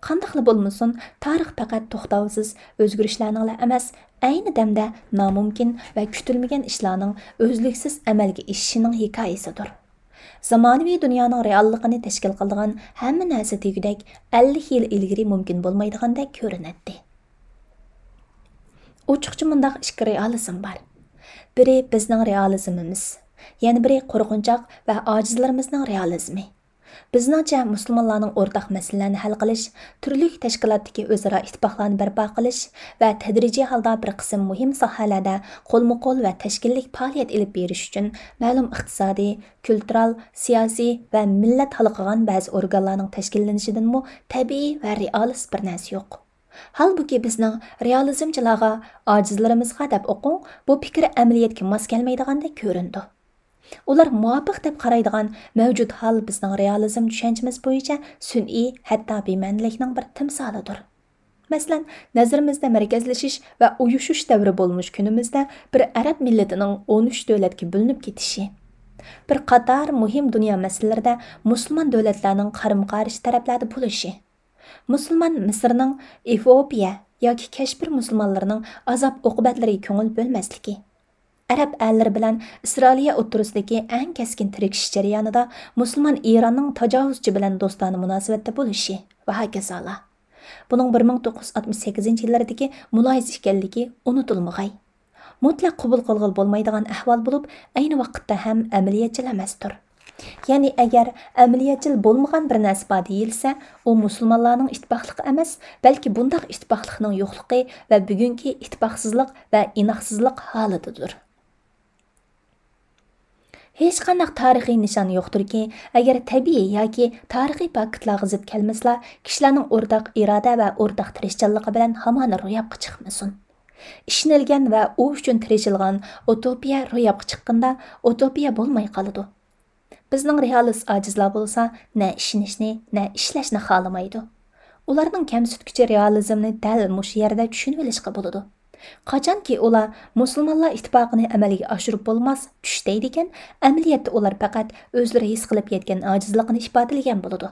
قانداقلا بولمىسۇن، تارىخ پەقەت توختاۋسىز ئۆزگىرىشلەرنىڭلا ئەمەس، ئەينى دەمدە نامۇمكىن ۋە كۈتۈلمىگەن ئىشلارنىڭ ئۈزلۈكسىز ئەمەلگە ئېشىشىنىڭ ھېكايىسىدۇر. زامانىۋى دۇنيانىڭ رېئاللىقىنى تەشكىل قىلىدىغان ھەممە نەرسە دېگۈدەك ئەللىك يىل ئىلگىرى مۇمكىن بولمايدىغاندەك كۆرۈنەتتى. ئوچۇقچە مۇنداق ئىككى رېئالىزم بار. بىرى بىزنىڭ رېئالىزمىمىز، يەنە بىرى قورقۇنچاق ۋە ئاجىزلىرىمىزنىڭ رېئالىزمى. بىزنىڭچە، مۇسۇلمانلارنىڭ ئورتاق مەسىلىلەرنى ھەل قىلىش، تۈرلۈك تەشكىلاتتىكى ئۆزئارا ئىتتىپاقلارنى بەرپا قىلىش ۋە تەدرىجىي ھالدا بىر قىسىم مۇھىم ساھەلەردە قولمۇ قول ۋە تەشكىللىك پائالىيەت ئېلىپ بېرىش ئۈچۈن مەلۇم ئىقتىسادىي، كۈلتۈرەل، سىياسىي ۋە مىللەت ھالقىغان بەزى ئورگانلارنىڭ تەشكىللىنىشىدىنمۇ تەبىئىي ۋە رېئالىست بىر نەرسە يوق. ھالبۇكى، بىزنىڭ رېئالىزمچىلارغا، ئاجىزلىرىمىزغا دەپ ئوقۇڭ، بۇ پىكىر ئەمەلىيەتكە ماس كەلمەيدىغاندەك كۆرۈنىدۇ. ئۇلار مۇۋاپىق دەپ قارايدىغان مەۋجۇت ھال بىزنىڭ رېئالىزم چۈشەنچىمىز بويىچە سۈنئىي، ھەتتا بىمەنىلىكنىڭ بىر تىمسالىدۇر. مەسىلەن، نەزىرىمىزدە مەركەزلىشىش ۋە ئۇيۇشۇش دەۋرى بولمىش كۈنىمىزدە بىر ئەرەب مىللىتىنىڭ ئون ئۈچ دۆلەتكە بۆلۈنۈپ كېتىشى، بىر قاتار مۇھىم دۇنيا مەسىلىلىرىدە مۇسۇلمان دۆلەتلەرنىڭ قارىمۇ قارشى تەرەپلەردە بولۇشى، مۇسۇلمان مىسىرنىڭ ئېفىئوپىيە ياكى كەشمىر مۇسۇلمانلىرىنىڭ ئازاب ئوقۇبەتلىرىگە كۆڭۈل بۆلمەسلىكى، ئەرەب ئەللىرى بىلەن ئىسرائىلىيە ئوتتۇرىسىدىكى ئەڭ كەسكىن تىركىشىش جەريانىدا مۇسۇلمان ئىراننىڭ تاجاۋۇزچى بىلەن دوستانە مۇناسىۋەتتە بولۇشى ۋە ھاكازالار. بۇنىڭ بىر مىڭ توققۇز يۈز ئاتمىش سەككىزىنچى يىللاردىكى مۇلاھىزە ئىكەنلىكى ئۇنتۇلمىغاي. مۇتلەق قوبۇل قىلغىلى بولمايدىغان ئەھۋال بولۇپ، ئەينى ۋاقىتتا ھەم ئەمەلىيەتچىل ئەمەستۇر. يەنى ئەگەر ئەمەلىيەتچىل بولمىغان بىر نەرسە بار دېيىلسە، ئۇ مۇسۇلمانلارنىڭ ئىتتىپاقلىقى ئەمەس، بەلكى بۇنداق ئىتتىپاقلىقنىڭ يوقلۇقى ۋە بۈگۈنكى ئىتتىپاقسىزلىق ۋە ئىناقسىزلىق ھالىتىدۇر. ھېچقانداق تارىخىي نىشان يوقتۇركى، ئەگەر تەبىئىي ياكى تارىخىي پاكىتلارغا زىت كەلمىسىلا، كىشىلەرنىڭ ئورتاق ئىرادە ۋە ئورتاق تىرىشچانلىقى بىلەن ھامان روياپقا چىقمىسۇن. ئىشىنىلگەن ۋە ئۇ ئۈچۈن تىرىشىلغان ئۇتوپىيە روياپقا چىققىندا، ئۇتوپىيە بولماي قالىدۇ. بىزنىڭ رېئالىست ئاجىزلار بولسا نە ئىشىنىشنى، نە ئىشلەشنى خالىمايدۇ. ئۇلارنىڭ كەمسىتكۈچى رېئالىزمنى دەل مۇشۇ يەردە چۈشىنىۋېلىشقا بولىدۇ. قاچانكى ئۇلار مۇسۇلمانلار ئىتتىپاقىنى ئەمەلگە ئاشۇرۇپ بولماس، چۈش دەيدىكەن، ئەمەلىيەتتە ئۇلار پەقەت ئۆزلىرى ھېس قىلىپ يەتكەن ئاجىزلىقىنى ئىپادىلىگەن بولىدۇ.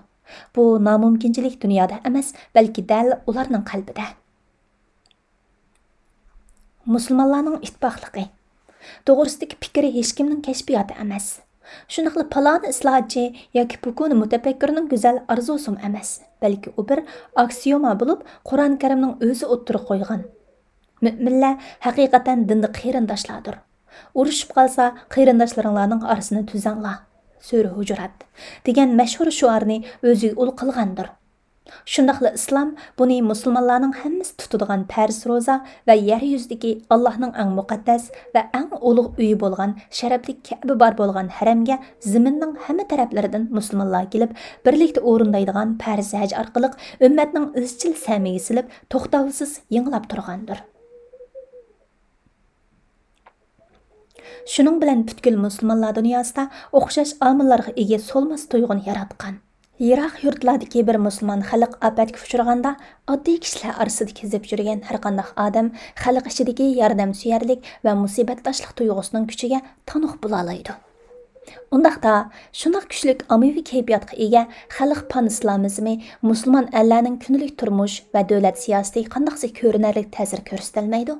بۇ نامۇمكىنچىلىك دۇنيادا ئەمەس، بەلكى دەل ئۇلارنىڭ قەلبىدە. مۇسۇلمانلارنىڭ ئىتتىپاقلىقى توغرىسىدىكى پىكرى ھېچكىمنىڭ كەشپىياتى ئەمەس. شۇنداقلا پالانى ئىسلاھاتچى ياكى پۇكۇنى مۇتەپەككۇرنىڭ گۈزەل ئارزۇسىمۇ ئەمەس، بەلكى ئۇ بىر ئاكسىيوما بولۇپ، قۇرئان كەرىمنىڭ ئۆزى ئوتتۇرىغا قويغان. مۆمىنلەر ھەقىقەتەن دىندا قېرىنداشلاردۇر. ئۇرۇشۇپ قالسا، قېرىنداشلىرىڭلارنىڭ ئارىسىنى تۈزەڭلار، سۈرە ھۇجۇرات، دېگەن مەشھۇر شوئارنى ئۆزىگە ئۇل قىلغاندۇر. شۇنداقلا ئىسلام بۇنى مۇسۇلمانلارنىڭ ھەممىسى تۇتىدىغان پەرز روزا ۋە يەر يۈزىدىكى ئاللاھنىڭ ئەڭ مۇقەددەس ۋە ئەڭ ئۇلۇغ ئۆيى بولغان شەرەپلىك كەبە بار بولغان ھەرەمگە زېمىننىڭ ھەممە تەرەپلىرىدىن مۇسۇلمانلار كېلىپ، بىرلىكتە ئورۇندايدىغان پەرز ھەج ئارقىلىق ئۈممەتنىڭ ئىزچىل سەمىگە سېلىپ، توختاۋسىز يېڭىلاپ تۇرغاندۇر. شۇنىڭ بىلەن پۈتكۈل مۇسۇلمانلار دۇنياسىدا ئوخشاش ئامىللارغا ئىگە سولماس تۇيغۇنى ياراتقان. يىراق يۇرتلاردىكى بىر مۇسۇلمان خەلق ئاپەتكە ئۇچرىغاندا، ئاددىي كىشىلەر ئارىسىدا كېزىپ يۈرگەن ھەرقانداق ئادەم خەلق ئىچىدىكى ياردەمسۆيەرلىك ۋە مۇسىبەتداشلىق تۇيغۇسىنىڭ كۈچىگە تونۇق بولالايدۇ. ئۇنداقتا، شۇنداق كۈچلۈك ئاممىۋى كەيپىياتقا ئىگە خەلق پان ئىسلامىزمى مۇسۇلمان ئەللەرنىڭ كۈندىلىك تۇرمۇش ۋە دۆلەت سىياسىتىگە قانداقسى كۆرۈنەرلىك تەسىر كۆرسىتەلمەيدۇ؟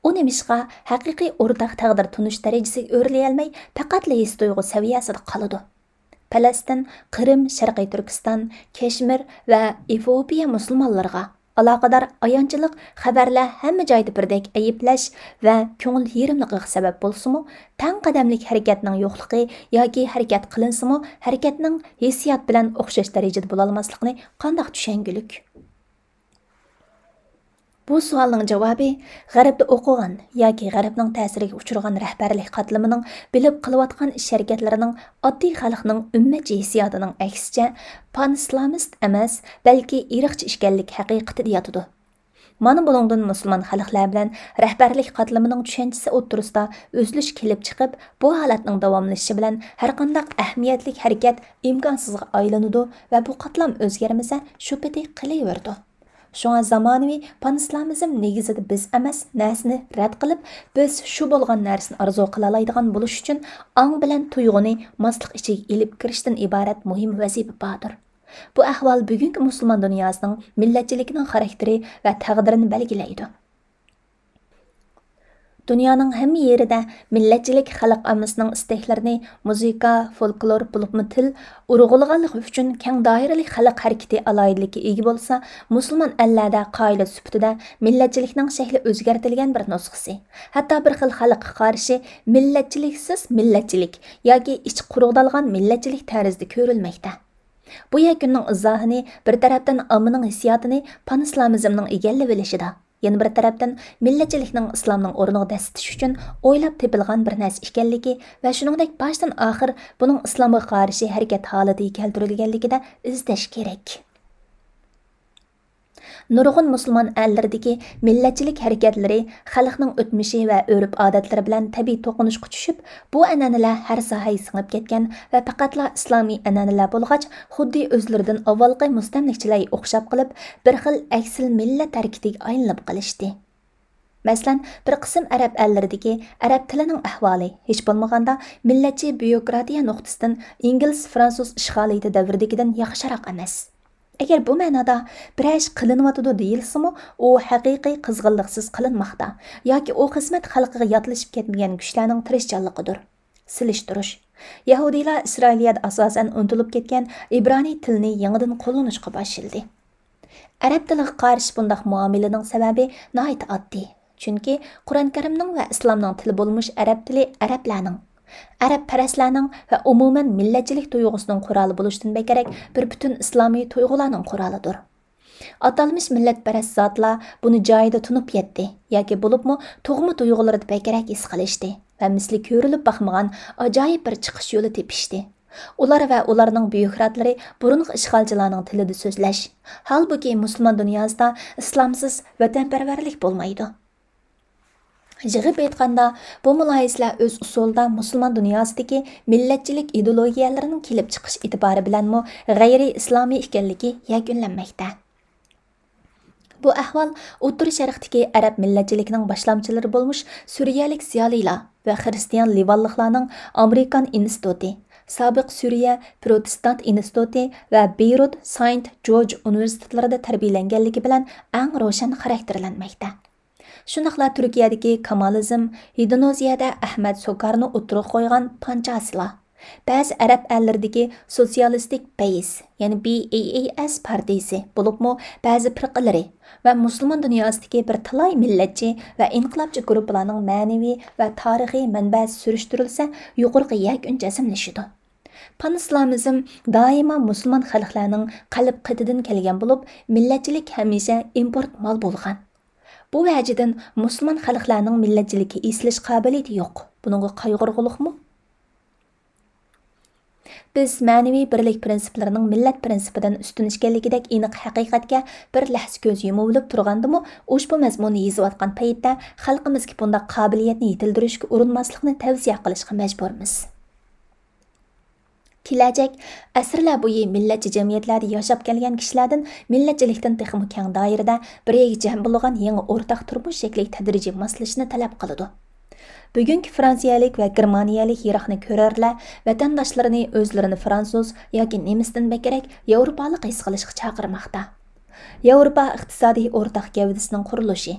ئۇ نېمىشقا ھەقىقىي ئورتاق تەقدىر تونۇش دەرىجىسىگە ئۆرلىيەلمەي، پەقەتلا ھېس تۇيغۇ سەۋىيەسىدە قالىدۇ؟ پەلەستىن، قىرىم، شەرقىي تۈركىستان، كەشمىر ۋە ئېفىئوپىيە مۇسۇلمانلىرىغا ئالاقىدار ئايانچلىق خەۋەرلەر ھەممە جايدا بىردەك ئەيىبلەش ۋە كۆڭۈل يېرىملىقىغا سەۋەب بولسىمۇ، تەڭ قەدەملىك ھەرىكەتنىڭ يوقلۇقى ياكى ھەرىكەت قىلىنسىمۇ، ھەرىكەتنىڭ ھېسسىيات بىلەن ئوخشاش دەرىجىدە بولالماسلىقىنى قانداق چۈشەنگۈلۈك؟ بۇ سوئالنىڭ جاۋابى غەربتە ئوقۇغان ياكى غەربنىڭ تەسىرىگە ئۇچرىغان رەھبەرلىك قاتلىمىنىڭ بىلىپ قىلىۋاتقان ئىش-ھەرىكەتلىرىنىڭ ئاددىي خەلقنىڭ ئۈممەتچى ھېسسىياتىنىڭ ئەكسىچە پانئىسلامىست ئەمەس، بەلكى ئىرقچى ئىكەنلىكى ھەقىقىتىدە ياتىدۇ. مانا بۇنىڭدىن مۇسۇلمان خەلقلەر بىلەن رەھبەرلىك قاتلىمىنىڭ چۈشەنچىسى ئوتتۇرىسىدا ئۈزۈلۈش كېلىپ چىقىپ، بۇ ھالەتنىڭ داۋاملىشىشى بىلەن ھەرقانداق ئەھمىيەتلىك ھەرىكەت ئىمكانسىزغا ئايلىنىدۇ ۋە بۇ قاتلام ئۆزگەرمىسە، شۇ پېتى قېلىۋېرىدۇ. شۇڭا زامانىۋى پانئىسلامىزم نېگىزىدا بىز ئەمەس، نەرسىنى رەت قىلىپ، بىز شۇ بولغان نەرسىنى ئارزۇ قىلالايدىغان بولۇش ئۈچۈن ئاڭ بىلەن تۇيغۇنى ماسلىق ئىچىگە ئېلىپ كىرىشتىن ئىبارەت مۇھىم ۋەزىپە باردۇر. بۇ ئەھۋال بۈگۈنكى مۇسۇلمان دۇنياسىنىڭ مىللەتچىلىكىنىڭ خاراكتېرى ۋە تەقدىرىنى بەلگىلەيدۇ. دۇنيانىڭ ھەممە يېرىدە مىللەتچىلىك خەلق ئاممىسىنىڭ ئىستەكلىرىنى مۇزىكا، فولكلور بولۇپمۇ تىل ئۇرغۇلىغانلىقى ئۈچۈن كەڭ دائىرىلىك خەلق ھەرىكىتى ئالاھىدىلىككە ئىگە بولسا، مۇسۇلمان ئەللەردە قائىدە سۈپىتىدە مىللەتچىلىكنىڭ شەكلى ئۆزگەرتىلگەن بىر نۇسخىسى، ھەتتا بىر خىل خەلققە قارشى مىللەتچىلىكسىز مىللەتچىلىك ياكى ئىچى قۇرۇقدالغان مىللەتچىلىك تەرزىدە كۆرۈلمەكتە. بۇ يەكۈننىڭ ئىزاھىنى بىر تەرەپتىن ئاممىنىڭ ھېسسىياتىنى پانئىسلامىزمنىڭ ئىگىلىۋېلىشىدا، يەنە بىر تەرەپتىن مىللەتچىلىكنىڭ ئىسلامنىڭ ئورنىغا دەسسىتىش ئۈچۈن ئويلاپ تېپىلغان بىر نەرسە ئىكەنلىكى ۋە شۇنىڭدەك باشتىن ئاخىر بۇنىڭ ئىسلامغا قارشى ھەرىكەت ھالىتىگە كەلتۈرۈلگەنلىكىدە ئىزدەش كېرەك. نۇرغۇن مۇسۇلمان ئەللىرىدىكى مىللەتچىلىك ھەرىكەتلىرى خەلقنىڭ ئۆتمۈشى ۋە ئۆرپ-ئادەتلىرى بىلەن تەبىئىي توقۇنۇشقا چۈشۈپ، بۇ ئەنئەنىلەر ھەر ساھەگە سىڭىپ كەتكەن ۋە پەقەتلا ئىسلامىي ئەنئەنىلەر بولغاچ، خۇددى ئۆزلىرىدىن ئاۋۋالقى مۇستەملىكىچىلەرگە ئوخشاپ قېلىپ، بىر خىل ئەكسىل مىللەت ھەرىكىتىگە ئايلىنىپ قېلىشتى. مەسىلەن، بىر قىسىم ئەرەب ئەللىرىدىكى ئەرەب تىلىنىڭ ئەھۋالى، ھېچ بولمىغاندا، مىللەتچى بيۇروكراتىيە نۇقتىسىدىن ئىنگلىز-فرانسۇز ئىشغالىيىتى دەۋرىدىكىدىن ياخشىراق ئەمەس. ئەگەر بۇ مەنادا بىرەر ئىش قىلىنىۋاتىدۇ دېيىلسىمۇ، ئۇ ھەقىقىي قىزغىنلىقسىز قىلىنماقتا ياكى ئۇ خىزمەت خەلقىگە ياتلىشىپ كەتمىگەن كۈچلەرنىڭ تىرىشچانلىقىدۇر. سېلىشتۇرۇش. يەھۇدىيلار ئىسرائىلىيەدە ئاساسەن ئۇنتۇلۇپ كەتكەن ئىبرانىي تىلىنى يېڭىدىن قوللىنىشقا باشلىدى. ئەرەب تىلىغا قارشى بۇنداق مۇئامىلىنىڭ سەۋەبى ناھايىتى ئاددىي. چۈنكى قۇرئان كەرىمنىڭ ۋە ئىسلامنىڭ تىلى بولمىش ئەرەب تىلى ئەرەبلەرنىڭ، ئەرەبپەرەسلەرنىڭ ۋە ئومۇمەن مىللەتچىلىك تۇيغۇسىنىڭ قورالى بولۇشتىن بەكرەك بىر پۈتۈن ئىسلامىي تۇيغۇلارنىڭ قورالىدۇر. ئاتالمىش مىللەتپەرەس زاتلار بۇنى جايىدا تونۇپ يەتتى ياكى بولۇپمۇ تۇغما تۇيغۇلىرىدا بەكرەك ھېس قىلىشتى ۋە مىسلى كۆرۈلۈپ باقمىغان ئاجايىپ بىر چىقىش يولى تېپىشتى. ئۇلار ۋە ئۇلارنىڭ بيۇروكراتلىرى بۇرۇنقى ئىشغالچىلارنىڭ تىلىدا سۆزلەش، ھالبۇكى، مۇسۇلمان دۇنياسىدا ئىسلامسىز ۋەتەنپەرۋەرلىك بولمايدۇ. يىغىپ ئېيتقاندا، بۇ مۇلاھىزىلەر ئۆز ئۇسۇلىدا مۇسۇلمان دۇنياسىدىكى مىللەتچىلىك ئىدېئولوگىيەلىرىنىڭ كېلىپ چىقىش ئېتىبارى بىلەنمۇ غەيرىي ئىسلامىي ئىكەنلىكى يەكۈنلەنمەكتە. بۇ ئەھۋال ئوتتۇرا شەرقتىكى ئەرەب مىللەتچىلىكىنىڭ باشلامچىلىرى بولمۇش سۈرىيەلىك زىيالىيلار ۋە خىرىستىيان لىۋانلىقلارنىڭ ئامېرىكان ئىنستىتۇتى، سابىق سۈرىيە پروتېستانت ئىنستىتۇتى ۋە بېيرۇت ساينت جورج ئۇنىۋېرسىتېتلىرىدا تەربىيىلەنگەنلىكى بىلەن ئەڭ روشەن خاراكتېرلەنمەكتە. شۇنداقلا تۈركىيەدىكى كامالىزم، ھېدونىزىيەدە ئەھمەت سوكارنى ئوتتۇرىغا قويغان پانچاسىلار، بەزى ئەرەب ئەللىرىدىكى سوتسىيالىستىك بەئىس، يەنى بى ئەي ئەي ئەس پارتىيىسى، بولۇپمۇ بەزى پىرقىلىرى ۋە مۇسۇلمان دۇنياسىدىكى بىر تالاي مىللەتچى ۋە ئىنقىلابچى گۇرۇپپىلارنىڭ مەنىۋى ۋە تارىخىي مەنبەسى سۈرۈشتۈرۈلسە، يۇقىرىقى يەكۈن جەزملىشىدۇ. پانئىسلامىزم دائىما مۇسۇلمان خەلقلەرنىڭ قەلب قېتىدىن كەلگەن بولۇپ، مىللەتچىلىك ھەمىشە ئىمپورت مال بولغان. بۇ ۋەجىدىن مۇسۇلمان خەلقلەرنىڭ مىللەتچىلىككە ئېسىلىش قابىلىيىتى يوق. بۇنىڭغا قايغۇرغۇلۇقمۇ؟ بىز مەنىۋى بىرلىك پىرىنسىپلىرىنىڭ مىللەت پىرىنسىپىدىن ئۈستۈن ئىكەنلىكىدەك ئېنىق ھەقىقەتكە بىر لەھزە كۆز يۇمۇۋېلىپ تۇرغاندىمۇ، ئۇشبۇ مەزمۇننى يېزىۋاتقان پەيتتە خەلقىمىزگە بۇنداق قابىلىيەتنى يېتىلدۈرۈشكە ئۇرۇنماسلىقنى تەۋسىيە قىلىشقا مەجبۇرمىز. كېلەچەك ئەسىرلەر بويى مىللەتچى جەمئىيەتلەردە ياشاپ كەلگەن كىشىلەردىن مىللەتچىلىكتىن تېخىمۇ كەڭ دائىرىدە بىر يەرگە جەم بولغان يېڭى ئورتاق تۇرمۇش شەكلىگە تەدرىجىي ماسلىشىشنى تەلەپ قىلىدۇ. بۈگۈنكى فرانسىيەلىك ۋە گېرمانىيەلىك يىراقنى كۆرەرلەر ۋەتەنداشلىرىنى ئۆزلىرىنى فرانسۇز ياكى نېمىستىن بەكرەك ياۋروپالىق ھېس قىلىشقا چاقىرماقتا. ياۋروپا ئىقتىسادىي ئورتاق گەۋدىسىنىڭ قۇرۇلۇشى،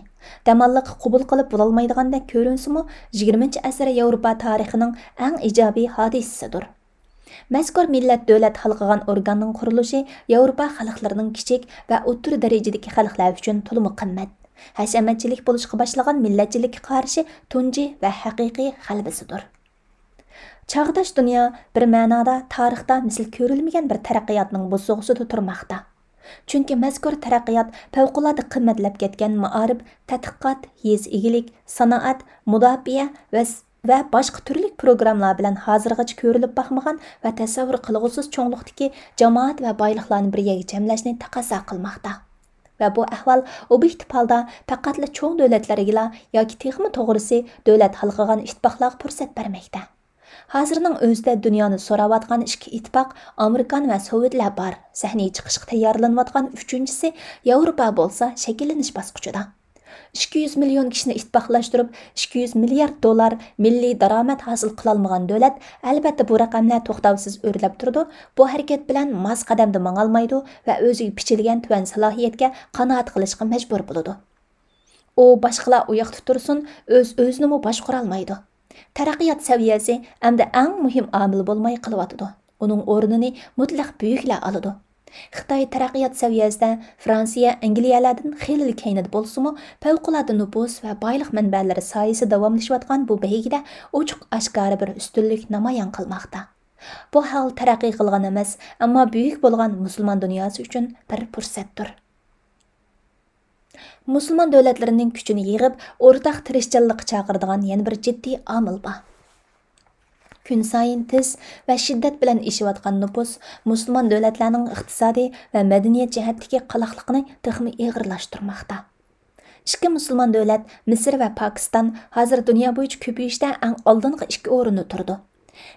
دەماللىققا قوبۇل قىلىپ بولالمايدىغاندەك كۆرۈنسىمۇ، يىگىرمىنچى ئەسىر ياۋروپا تارىخىنىڭ ئەڭ ئىجابىي ھادىسىسىدۇر. مەزكۇر مىللەت دۆلەت ھالقىغان ئورگاننىڭ قۇرۇلۇشى ياۋروپا خەلقلىرىنىڭ كىچىك ۋە ئوتتۇرا دەرىجىدىكى خەلقلەر ئۈچۈن تولىمۇ قىممەت، ھەشەمەتچىلىك بولۇشقا باشلىغان مىللەتچىلىككە قارشى تۇنجى ۋە ھەقىقىي غەلىبىسىدۇر. چاغداش دۇنيا بىر مەنادا تارىختا مىسلى كۆرۈلمىگەن بىر تەرەققىياتنىڭ بوسۇغىسىدا تۇرماقتا. چۈنكى مەزكۇر تەرەققىيات پەۋقۇلئاددە قىممەتلەپ كەتكەن مائارىپ، تەتقىقات، يېزا ئىگىلىك، سانائەت، مۇداپىئە ۋە ۋە باشقا تۈرلۈك پروگراممىلار بىلەن ھازىرغىچە كۆرۈلۈپ باقمىغان ۋە تەسەۋۋۇر قىلغۇسىز چوڭلۇقتىكى جامائەت ۋە بايلىقلارنى بىر يەرگە جەملەشنى تەقەززا قىلماقتا. ۋە بۇ ئەھۋال ئوبيېكتىپ ھالدا پەقەتلا چوڭ دۆلەتلەرگىلا ياكى تېخىمۇ توغرىسى دۆلەت ھالقىغان ئىتتىپاقلارغا پۇرسەت بەرمەكتە. ھازىرنىڭ ئۆزىدە دۇنيانى سوراۋاتقان ئىككى ئىتتىپاق ئامېرىكان ۋە سوۋېتلەر بار، سەھنىگە چىقىشقا تەييارلىنىۋاتقان ئۈچىنچىسى ياۋروپا بولسا شەكىللىنىش باسقۇچىدا. ئىككى يۈز مىليون كىشىنى ئىتتىپاقلاشتۇرۇپ، ئىككى يۈز مىليارد دوللار مىللىي دارامەت ھاسىل قىلالمىغان دۆلەت، ئەلۋەتتە، بۇ رەقەملەر توختاۋسىز ئۆرلەپ تۇرىدۇ، بۇ ھەرىكەت بىلەن ماس قەدەمدە ماڭالمايدۇ ۋە ئۆزىگە بىچىلگەن تۆۋەن سالاھىيەتكە قانائەت قىلىشقا مەجبۇر بولىدۇ. ئۇ باشقىلار ئۇياقتا تۇرسۇن، ئۆز-ئۆزىنىمۇ باشقۇرالمايدۇ. تەرەققىيات سەۋىيەسى ئەمدى ئەڭ مۇھىم ئامىل بولماي قېلىۋاتىدۇ. ئۇنىڭ ئورنىنى مۇتلەق بۈيۈكلەر ئالىدۇ. خىتاي تەرەققىيات سەۋىيەسىدە فرانسىيە، ئەنگلىيەلەردىن خېلىلا كەينىدە بولسىمۇ، پەۋقۇلئاددە نوپۇس ۋە بايلىق مەنبەلىرى سايىسىدە داۋاملىشىۋاتقان بۇ بەيگىدە ئوچۇق-ئاشكارا بىر ئۈستۈنلۈك نامايان قىلماقتا. بۇ ھال تەرەققىي قىلغان ئەمەس، ئەمما بۈيۈك بولغان مۇسۇلمان دۇنياسى ئۈچۈن بىر پۇرسەتتۇر. مۇسۇلمان دۆلەتلىرىنىڭ كۈچىنى يىغىپ، ئورتاق تىرىشچانلىققا چاقىرىدىغان يەنە بىر جىددىي ئامىل بار. كۈنسايىن تېز ۋە شىددەت بىلەن ئېشىۋاتقان نوپۇس مۇسۇلمان دۆلەتلەرنىڭ ئىقتىسادىي ۋە مەدەنىيەت جەھەتتىكى قالاقلىقىنى تېخىمۇ ئېغىرلاشتۇرماقتا. ئىككى مۇسۇلمان دۆلەت، مىسىر ۋە پاكىستان، ھازىر دۇنيا بويىچە كۆپىيىشتە ئەڭ ئالدىنقى ئىككى ئورۇندا تۇرىدۇ.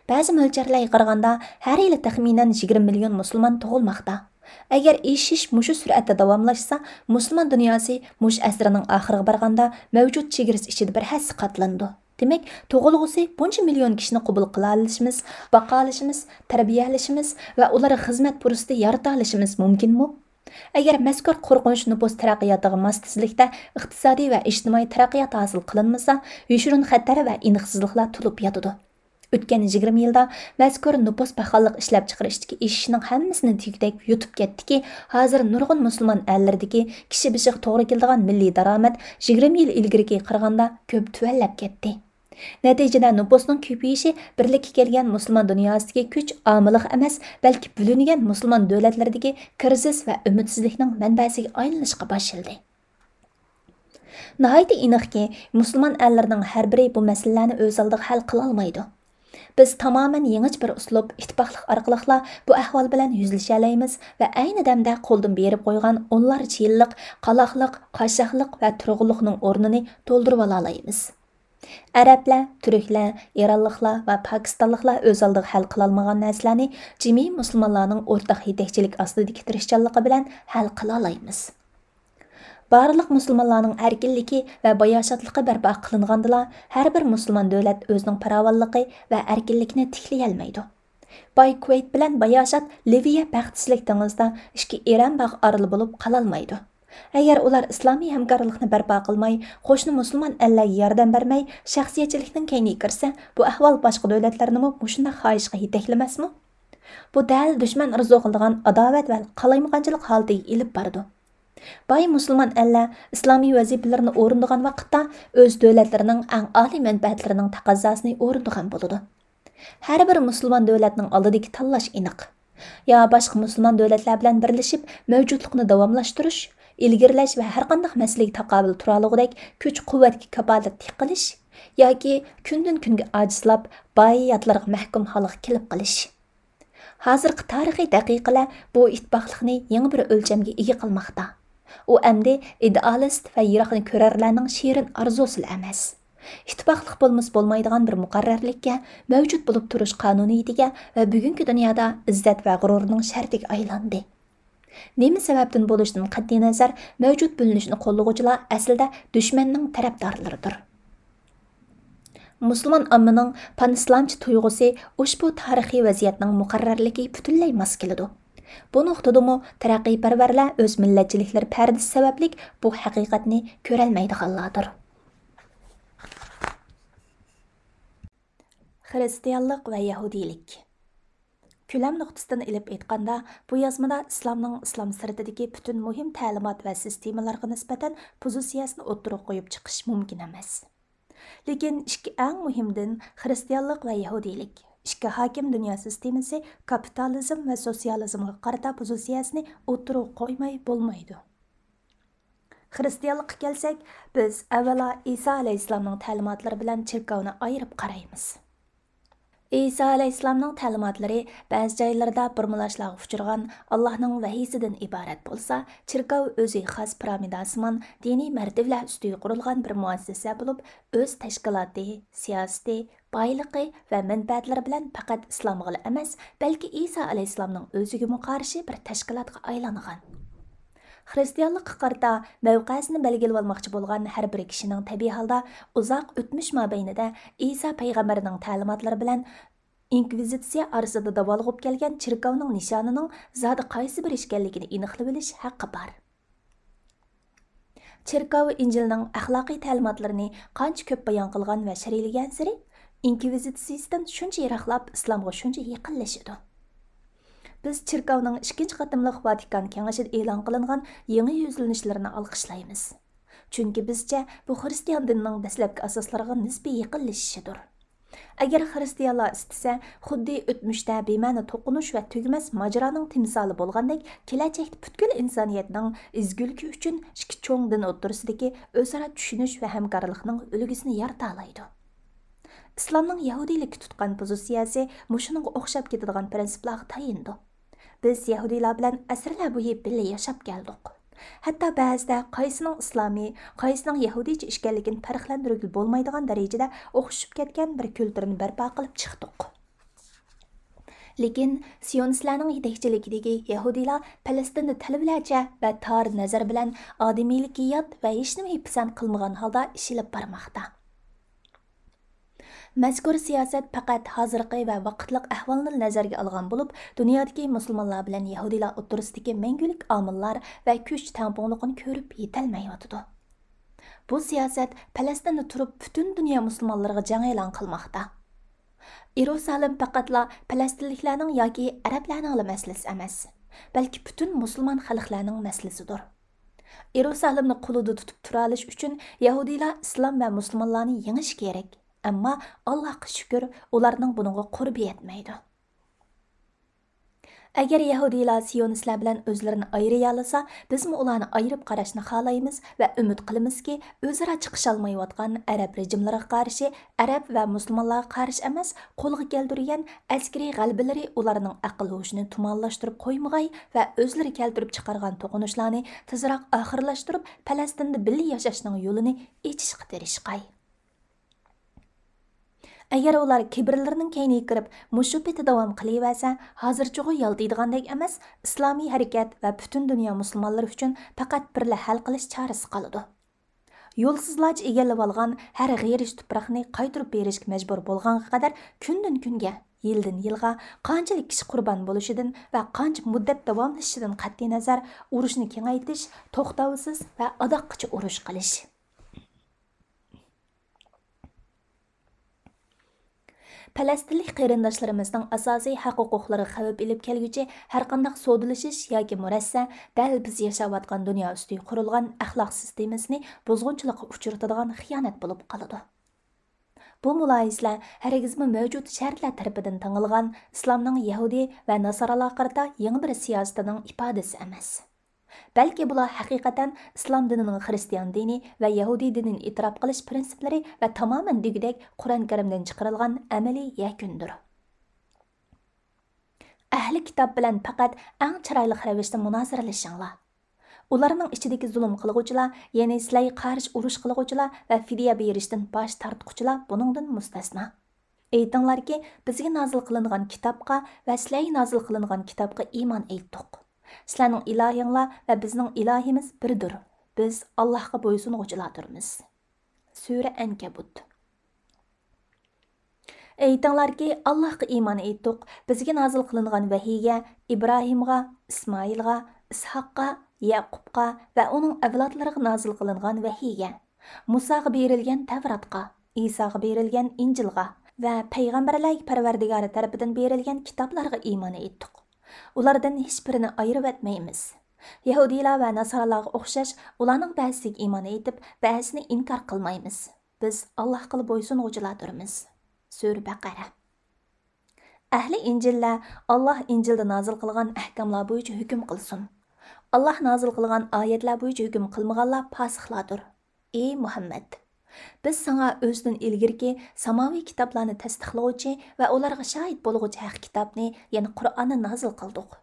بەزى مۆلچەرلەرگە قارىغاندا، ھەر يىلى تەخمىنەن يىگىرمە مىليون مۇسۇلمان تۇغۇلماقتا. ئەگەر ئېشىش مۇشۇ سۈرئەتتە داۋاملاشسا، مۇسۇلمان دۇنياسى مۇشۇ ئەسىرنىڭ ئاخىرىغا بارغاندا مەۋجۇت چېگرىسى ئىچىدە بىر ھەسسە قاتلىنىدۇ. دېمەك، تۇغۇلغۇسى بۇنچە مىليون كىشىنى قوبۇل قىلالىشىمىز، باقالىشىمىز، تەربىيەلىشىمىز ۋە ئۇلارغا خىزمەت پۇرسىتى يارىتالىشىمىز مۇمكىنمۇ؟ ئەگەر مەزكۇر قورقۇنچ نوپۇس تەرەققىياتىغا ماس تېزلىكتە ئىقتىسادىي ۋە ئىجتىمائىي تەرەققىيات ھاسىل قىلىنمىسا، يوشۇرۇن خەتەر ۋە ئېنىقسىزلىقلار تولۇپ ياتىدۇ. ئۆتكەن يىگىرمە يىلدا مەزكۇر نوپۇس پاخاللىق ئىشلەپچىقىرىشتىكى ئېشىشنىڭ ھەممىسىنى دېگۈدەك يۇتۇپ كەتتىكى، ھازىر نۇرغۇن مۇسۇلمان ئەللىرىدىكى كىشى بېشىغا توغرا كېلىدىغان مىللىي دارامەت يىگىرمە يىل ئىلگىرىكىگە قارىغاندا كۆپ تۆۋەنلەپ كەتتى. نەتىجىدە، نوپۇسنىڭ كۆپىيىشى بىرلىككە كەلگەن مۇسۇلمان دۇنياسىدىكى كۈچ ئامىلىغا ئەمەس، بەلكى بۆلۈنگەن مۇسۇلمان دۆلەتلىرىدىكى كىرىزىس ۋە ئۈمىدسىزلىكنىڭ مەنبەسىگە ئايلىنىشقا باشلىدى. ناھايىتى ئېنىقكى، مۇسۇلمان ئەللىرىنىڭ ھەر بىرى بۇ مەسىلىلەرنى ئۆز ئالدىغا ھەل قىلالمايدۇ. بىز تامامەن يېڭىچە بىر ئۇسلۇب، ئىتتىپاقلىق ئارقىلىقلا بۇ ئەھۋال بىلەن يۈزلىشەلەيمىز ۋە ئەينى دەمدە قولدىن بېرىپ قويغان ئونلارچە يىللىق قالاقلىق، قاششاقلىق ۋە تۇرغۇنلۇقنىڭ ئورنىنى تولدۇرۇۋالالايمىز. ئەرەبلەر، تۈركلەر، ئىرانلىقلار ۋە پاكىستانلىقلار ئۆز ئالدىغا ھەل قىلالمىغان نەرسىلەرنى جىمى مۇسۇلمانلارنىڭ ئورتاق يېتەكچىلىك ئاستىدىكى تىرىشچانلىقى بىلەن ھەل قىلالايمىز. بارلىق مۇسۇلمانلارنىڭ ئەركىنلىكى ۋە باياشاتلىقى بەرپا قىلىنغاندىلا، ھەر بىر مۇسۇلمان دۆلەت ئۆزىنىڭ پاراۋانلىقى ۋە ئەركىنلىكىنى تىكلىيەلمەيدۇ. باي كۇۋەيت بىلەن باياشات لىۋىيە بەختسىزلىك دېڭىزىدا ئىككى ئېرەن باغ ئارىلى بولۇپ قالالمايدۇ. ئەگەر ئۇلار ئىسلامىي ھەمكارلىقنى بەرپا قىلماي، قوشنا مۇسۇلمان ئەللەرگە ياردەم بەرمەي، شەخسىيەتچىلىكنىڭ كەينىگە كىرسە، بۇ ئەھۋال باشقا دۆلەتلەرنىمۇ مۇشۇنداق خاھىشقا يېتەكلىمەسمۇ؟ بۇ دەل دۈشمەن ئارزۇ قىلىدىغان ئاداۋەت ۋە قالايمىقانچىلىق ھالىتىگە ئېلىپ بارىدۇ. باي مۇسۇلمان ئەللەر ئىسلامىي ۋەزىپىلىرىنى ئورۇندىغان ۋاقىتتا، ئۆز دۆلەتلىرىنىڭ ئەڭ ئالىي مەنپەئەتلىرىنىڭ تەقەززاسىنى ئورۇندىغان بولىدۇ. ھەر بىر مۇسۇلمان دۆلەتنىڭ ئالدىدىكى تاللاش ئېنىق. يا باشقا مۇسۇلمان دۆلەتلەر بىلەن بىرلىشىپ، مەۋجۇتلۇقنى داۋاملاشتۇرۇش، ئىلگىرىلەش ۋە ھەرقانداق مەسىلىگە تاقابىل تۇرالىغۇدەك كۈچ-قۇۋۋەتكە كاپالەتلىك قىلىش، ياكى كۈندىن-كۈنگە ئاجىزلاپ، باي ياتلارغا مەھكۇم ھالغا كېلىپ قېلىش. ھازىرقى تارىخىي دەقىقىلەر بۇ ئىتتىپاقلىقنى يېڭى بىر ئۆلچەمگە ئىگە قىلماقتا. ئۇ ئەمدى ئىدېئالىست ۋە يىراقنى كۆرەرلەرنىڭ شېرىن ئارزۇسىلا ئەمەس. ئىتتىپاقلىق بولمىسا بولمايدىغان بىر مۇقەررەرلىككە، مەۋجۇت بولۇپ تۇرۇش قانۇنىيىتىگە ۋە بۈگۈنكى دۇنيادا ئىززەت ۋە غۇرۇرنىڭ شەرتىگە ئايلاندى. نېمە سەۋەبتىن بولۇشىدىن قەتئىينەزەر، مەۋجۇت بىلىنىشنى قوللىغۇچىلار ئەسلىدە دۈشمەننىڭ تەرەپدارلىرىدۇر. مۇسۇلمان ئاممىنىڭ پانئىسلامچى تۇيغۇسى ئۇشبۇ تارىخىي ۋەزىيەتنىڭ مۇقەررەرلىكىگە پۈتۈنلەي ماس كېلىدۇ. بۇ نۇقتىدىمۇ تەرەققىيپەرۋەرلەر ئۆز مىللەتچىلىكلىرى پەردىسى سەۋەبلىك بۇ ھەقىقەتنى كۆرەلمەيدىغانلاردۇر. خىرىستىيانلىق ۋە يەھۇدىيلىك. كۆلەم نۇقتىسىدىن ئېلىپ ئېيتقاندا، بۇ يازمىدا ئىسلامنىڭ ئىسلام سىرتىدىكى پۈتۈن مۇھىم تەلىمات ۋە سىستېمىلارغا نىسبەتەن پوزىتسىيەسىنى ئوتتۇرىغا قويۇپ چىقىش مۇمكىن ئەمەس. لېكىن ئىككى ئەڭ مۇھىم دىن، خىرىستىيانلىق ۋە يەھۇدىيلىك، ئىككى ھاكىم دۇنيا سىستېمىسى كاپىتالىزم ۋە سوتسىيالىزمغا قارىتا پوزىتسىيەسىنى ئوتتۇرىغا قويماي بولمايدۇ. خىرىستىيانلىققا كەلسەك، بىز ئەۋۋەلا ئىسا ئەلەيھىسسالامنىڭ تەلىماتلىرى بىلەن چېركاۋنى ئايرىپ قارايمىز. ئىسا ئەلەيھىسسالامنىڭ تەلىماتلىرى بەزى جايلىرىدا بۇرمىلاشلارغا ئۇچرىغان ئاللاھنىڭ ۋەھىيسىدىن ئىبارەت بولسا، چېركاۋ ئۆزى خاس پىرامىداسىمان دىنىي مەرتىۋىلەر ئۈستىگە قۇرۇلغان بىر مۇئەسسەسە بولۇپ، ئۆز تەشكىلاتى، سىياسىتى، بايلىقى ۋە مەنپەئەتلىرى بىلەن پەقەت ئىسلامغىلا ئەمەس، بەلكى ئىسا ئەلەيھىسسالامنىڭ ئۆزىگىمۇ قارشى بىر تەشكىلاتقا ئايلانغان. خىرىستىيانلىققا قارىتا مەۋقەسىنى بەلگىلىۋالماقچى بولغان ھەر بىر كىشىنىڭ تەبىئىي ھالدا ئۇزاق ئۆتمۈش مابەينىدە ئىسا پەيغەمبەرنىڭ تەلىماتلىرى بىلەن ئىنكۋىزىتسىيە ئارىسىدا داۋالغۇپ كەلگەن چېركاۋنىڭ نىشانىنىڭ زادى قايسى بىر ئىكەنلىكىنى ئېنىقلىۋېلىش ھەققى بار. چېركاۋ ئىنجىلنىڭ ئەخلاقىي تەلىماتلىرىنى قانچە كۆپ بايان قىلغان ۋە شەرھلىگەنسېرى، ئىنكۋىزىتسىيىسىدىن شۇنچە يىراقلاپ، ئىسلامغا شۇنچە يېقىنلىشىدۇ. بىز چېركاۋنىڭ ئىككىنچى قېتىملىق ۋاتىكان كېڭىشىدە ئېلان قىلىنغان يېڭى يۈزلىنىشلىرىنى ئالقىشلايمىز. چۈنكى بىزچە، بۇ خىرىستىيان دىنىنىڭ دەسلەپكى ئاساسلىرىغا نىسپىي يېقىنلىشىشىدۇر. ئەگەر خىرىستىيانلار ئىستىسە، خۇددى ئۆتمۈشتە بىمەنە توقۇنۇش ۋە تۈگىمەس ماجىرانىڭ تىمسالى بولغاندەك، كېلەچەكتە پۈتكۈل ئىنسانىيەتنىڭ ئىزگۈلۈكى ئۈچۈن ئىككى چوڭ دىن ئوتتۇرىسىدىكى ئۆزئارا چۈشىنىش ۋە ھەمكارلىقنىڭ ئۈلگىسىنى يارىتالايدۇ. ئىسلامنىڭ يەھۇدىيلىككە تۇتقان پوزىتسىيەسى مۇشۇنىڭغا ئوخشاپ كېتىدىغان پىرىنسىپلارغا تايىنىدۇ. بىز يەھۇدىيلار بىلەن ئەسىرلەر بويى بىللە ياشاپ كەلدۇق. ھەتتا بەزىدە قايسىنىڭ ئىسلامىي، قايسىنىڭ يەھۇدىيچە ئىكەنلىكىنى پەرقلەندۈرگىلى بولمايدىغان دەرىجىدە ئوخشىشىپ كەتكەن بىر كۈلتۈرنى بەرپا قىلىپ چىقتۇق. لېكىن سىيونىستلارنىڭ يېتەكچىلىكىدىكى يەھۇدىيلار پەلەستىندە تەلۋىلەرچە ۋە تار نەزەر بىلەن ئادىمىيلىككە يات ۋە ھېچنېمىگە پىسەنت قىلمىغان ھالدا ئىش ئېلىپ بارماقتا. مەزكۇر سىياسەت پەقەت ھازىرقى ۋە ۋاقىتلىق ئەھۋالنىلا نەزەرگە ئالغان بولۇپ، دۇنيادىكى مۇسۇلمانلار بىلەن يەھۇدىيلار ئوتتۇرىسىدىكى مەڭگۈلۈك ئامىللار ۋە كۈچ تەڭپۇڭلۇقىنى كۆرۈپ يېتەلمەيۋاتىدۇ. بۇ سىياسەت پەلەستىندە تۇرۇپ پۈتۈن دۇنيا مۇسۇلمانلىرىغا جەڭ ئېلان قىلماقتا. ئىيېرۇسالىم پەقەتلا پەلەستىنلىكلەرنىڭ ياكى ئەرەبلەرنىڭلا مەسىلىسى ئەمەس، بەلكى پۈتۈن مۇسۇلمان خەلقلەرنىڭ مەسىلىسىدۇر. ئىيېرۇسالىمنى قولىدا تۇتۇپ تۇرالىشى ئۈچۈن يەھۇدىيلار ئىسلام ۋە مۇسۇلمانلارنى يېڭىشى كېرەك. ئەمما، ئاللاھقا شۈكۈر، ئۇلارنىڭ بۇنىڭغا قۇربى يەتمەيدۇ. ئەگەر يەھۇدىيلار سىيونىستلار بىلەن ئۆزلىرىنى ئايرىيالىسا، بىزمۇ ئۇلارنى ئايرىپ قاراشنى خالايمىز ۋە ئۈمىد قىلىمىزكى، ئۆزئارا چىقىشالمايۋاتقان ئەرەب رېجىملىرىغا قارشى، ئەرەب ۋە مۇسۇلمانلارغا قارشى ئەمەس، قولغا كەلتۈرگەن ئەسكىرىي غەلىبىلىرى ئۇلارنىڭ ئەقىل-ھوشىنى تۇمانلاشتۇرۇپ قويمىغاي ۋە ئۆزلىرى كەلتۈرۈپ چىقارغان توقۇنۇشلارنى تېزراق ئاخىرلاشتۇرۇپ، پەلەستىندە بىللە ياشاشنىڭ يولىنى ئېچىشقا تىرىشقاي. ئەگەر ئۇلار كىبىرلىرىنىڭ كەينىگە كىرىپ، مۇشۇ پېتى داۋام قىلىۋەرسە، ھازىرچىغۇ يالتىيدىغاندەك ئەمەس، ئىسلامىي ھەرىكەت ۋە پۈتۈن دۇنيا مۇسۇلمانلىرى ئۈچۈن پەقەت بىرلا ھەل قىلىش چارىسى قالىدۇ. يولسىزلارچە ئىگىلىۋالغان ھەر غېرىچ تۇپراقنى قايتۇرۇپ بېرىشكە مەجبۇر بولغانغا قەدەر كۈندىن كۈنگە، يىلدىن يىلغا قانچىلىك كىشى قۇربان بولۇشىدىن ۋە قانچە مۇددەت داۋاملىشىشىدىن قەتئىينەزەر، ئۇرۇشنى كېڭەيتىش، توختاۋسىز ۋە ئاداققىچە ئۇرۇش قىلىش. پەلەستىنلىك قېرىنداشلىرىمىزنىڭ ئاساسىي ھەق-ھوقۇقلىرىغا خەۋپ ئېلىپ كەلگۈچى ھەرقانداق سودىلىشىش ياكى مۇرەسسە دەل بىز ياشاۋاتقان دۇنيا ئۈستىگە قۇرۇلغان ئەخلاق سىستېمىسىنى بۇزغۇنچىلىققا ئۇچرىتىدىغان خىيانەت بولۇپ قالىدۇ. بۇ مۇلاھىزىلەر ھەرگىزمۇ مەۋجۇت شەرتلەر تەرىپىدىن تېڭىلغان ئىسلامنىڭ يەھۇدىي ۋە ناسارالارغا قارىتا يېڭى بىر سىياسىتىنىڭ ئىپادىسى ئەمەس. بەلكى بۇلار ھەقىقەتەن ئىسلام دىنىنىڭ خىرىستىيان دىنى ۋە يەھۇدىي دىنىنى ئېتىراپ قىلىش پىرىنسىپلىرى ۋە تامامەن دېگۈدەك قۇرئان كەرىمدىن چىقىرىلغان ئەمەلىي يەكۈندۇر. ئەھلى كىتاب بىلەن پەقەت ئەڭ چىرايلىق رەۋىشتە مۇنازىرىلىشىڭلار. ئۇلارنىڭ ئىچىدىكى زۇلۇم قىلغۇچىلار، يەنى سىلەرگە قارشى ئۇرۇش قىلغۇچىلار ۋە فىدىيە بېرىشتىن باش تارتقۇچىلار بۇنىڭدىن مۇستەسنا. ئېيتىڭلاركى، بىزگە نازىل قىلىنغان كىتابقا ۋە سىلەرگە نازىل قىلىنغان كىتابقا ئىمان ئېيتتۇق. سىلەرنىڭ ئىلاھىڭلار ۋە بىزنىڭ ئىلاھىمىز بىردۇر. بىز ئاللاھقا بويسۇنغۇچىلاردۇرمىز. سۈرە ئەنكەبۇت. ئېيتىڭلاركى، ئاللاھقا ئىمان ئېيتتۇق، بىزگە نازىل قىلىنغان ۋەھىيگە، ئىبراھىمغا، ئىسمائىلغا، ئىسھاققا، يەقۇبقا ۋە ئۇنىڭ ئەۋلادلىرىغا نازىل قىلىنغان ۋەھىيگە، مۇساغا بېرىلگەن تەۋراتقا، ئىساغا بېرىلگەن ئىنجىلغا ۋە پەيغەمبەرلەرگە پەرۋەردىگارى تەرىپىدىن بېرىلگەن كىتابلارغا ئىمان ئېيتتۇق. ئۇلاردىن ھېچبىرىنى ئايرىۋەتمەيمىز. يەھۇدىيلار ۋە ناسارالارغا ئوخشاش، ئۇلارنىڭ بەزىسىگە ئىمان ئېيتىپ، بەزىسىنى ئىنكار قىلمايمىز. بىز ئاللاھقىلا بويسۇنغۇچىلاردۇرمىز. سۈرە بەقەرە. ئەھلى ئىنجىللەر ئاللاھ ئىنجىلدا نازىل قىلغان ئەھكاملار بويىچە ھۆكۈم قىلسۇن. ئاللاھ نازىل قىلغان ئايەتلەر بويىچە ھۆكۈم قىلمىغانلار پاسىقلاردۇر. ئى مۇھەممەد! بىز ساڭا ئۆزىدىن ئىلگىرىكى ساماۋىي كىتابلارنى تەستىقلىغۇچى ۋە ئۇلارغا شاھىت بولغۇچى ھەق كىتابنى، يەنى قۇرئاننى نازىل قىلدۇق.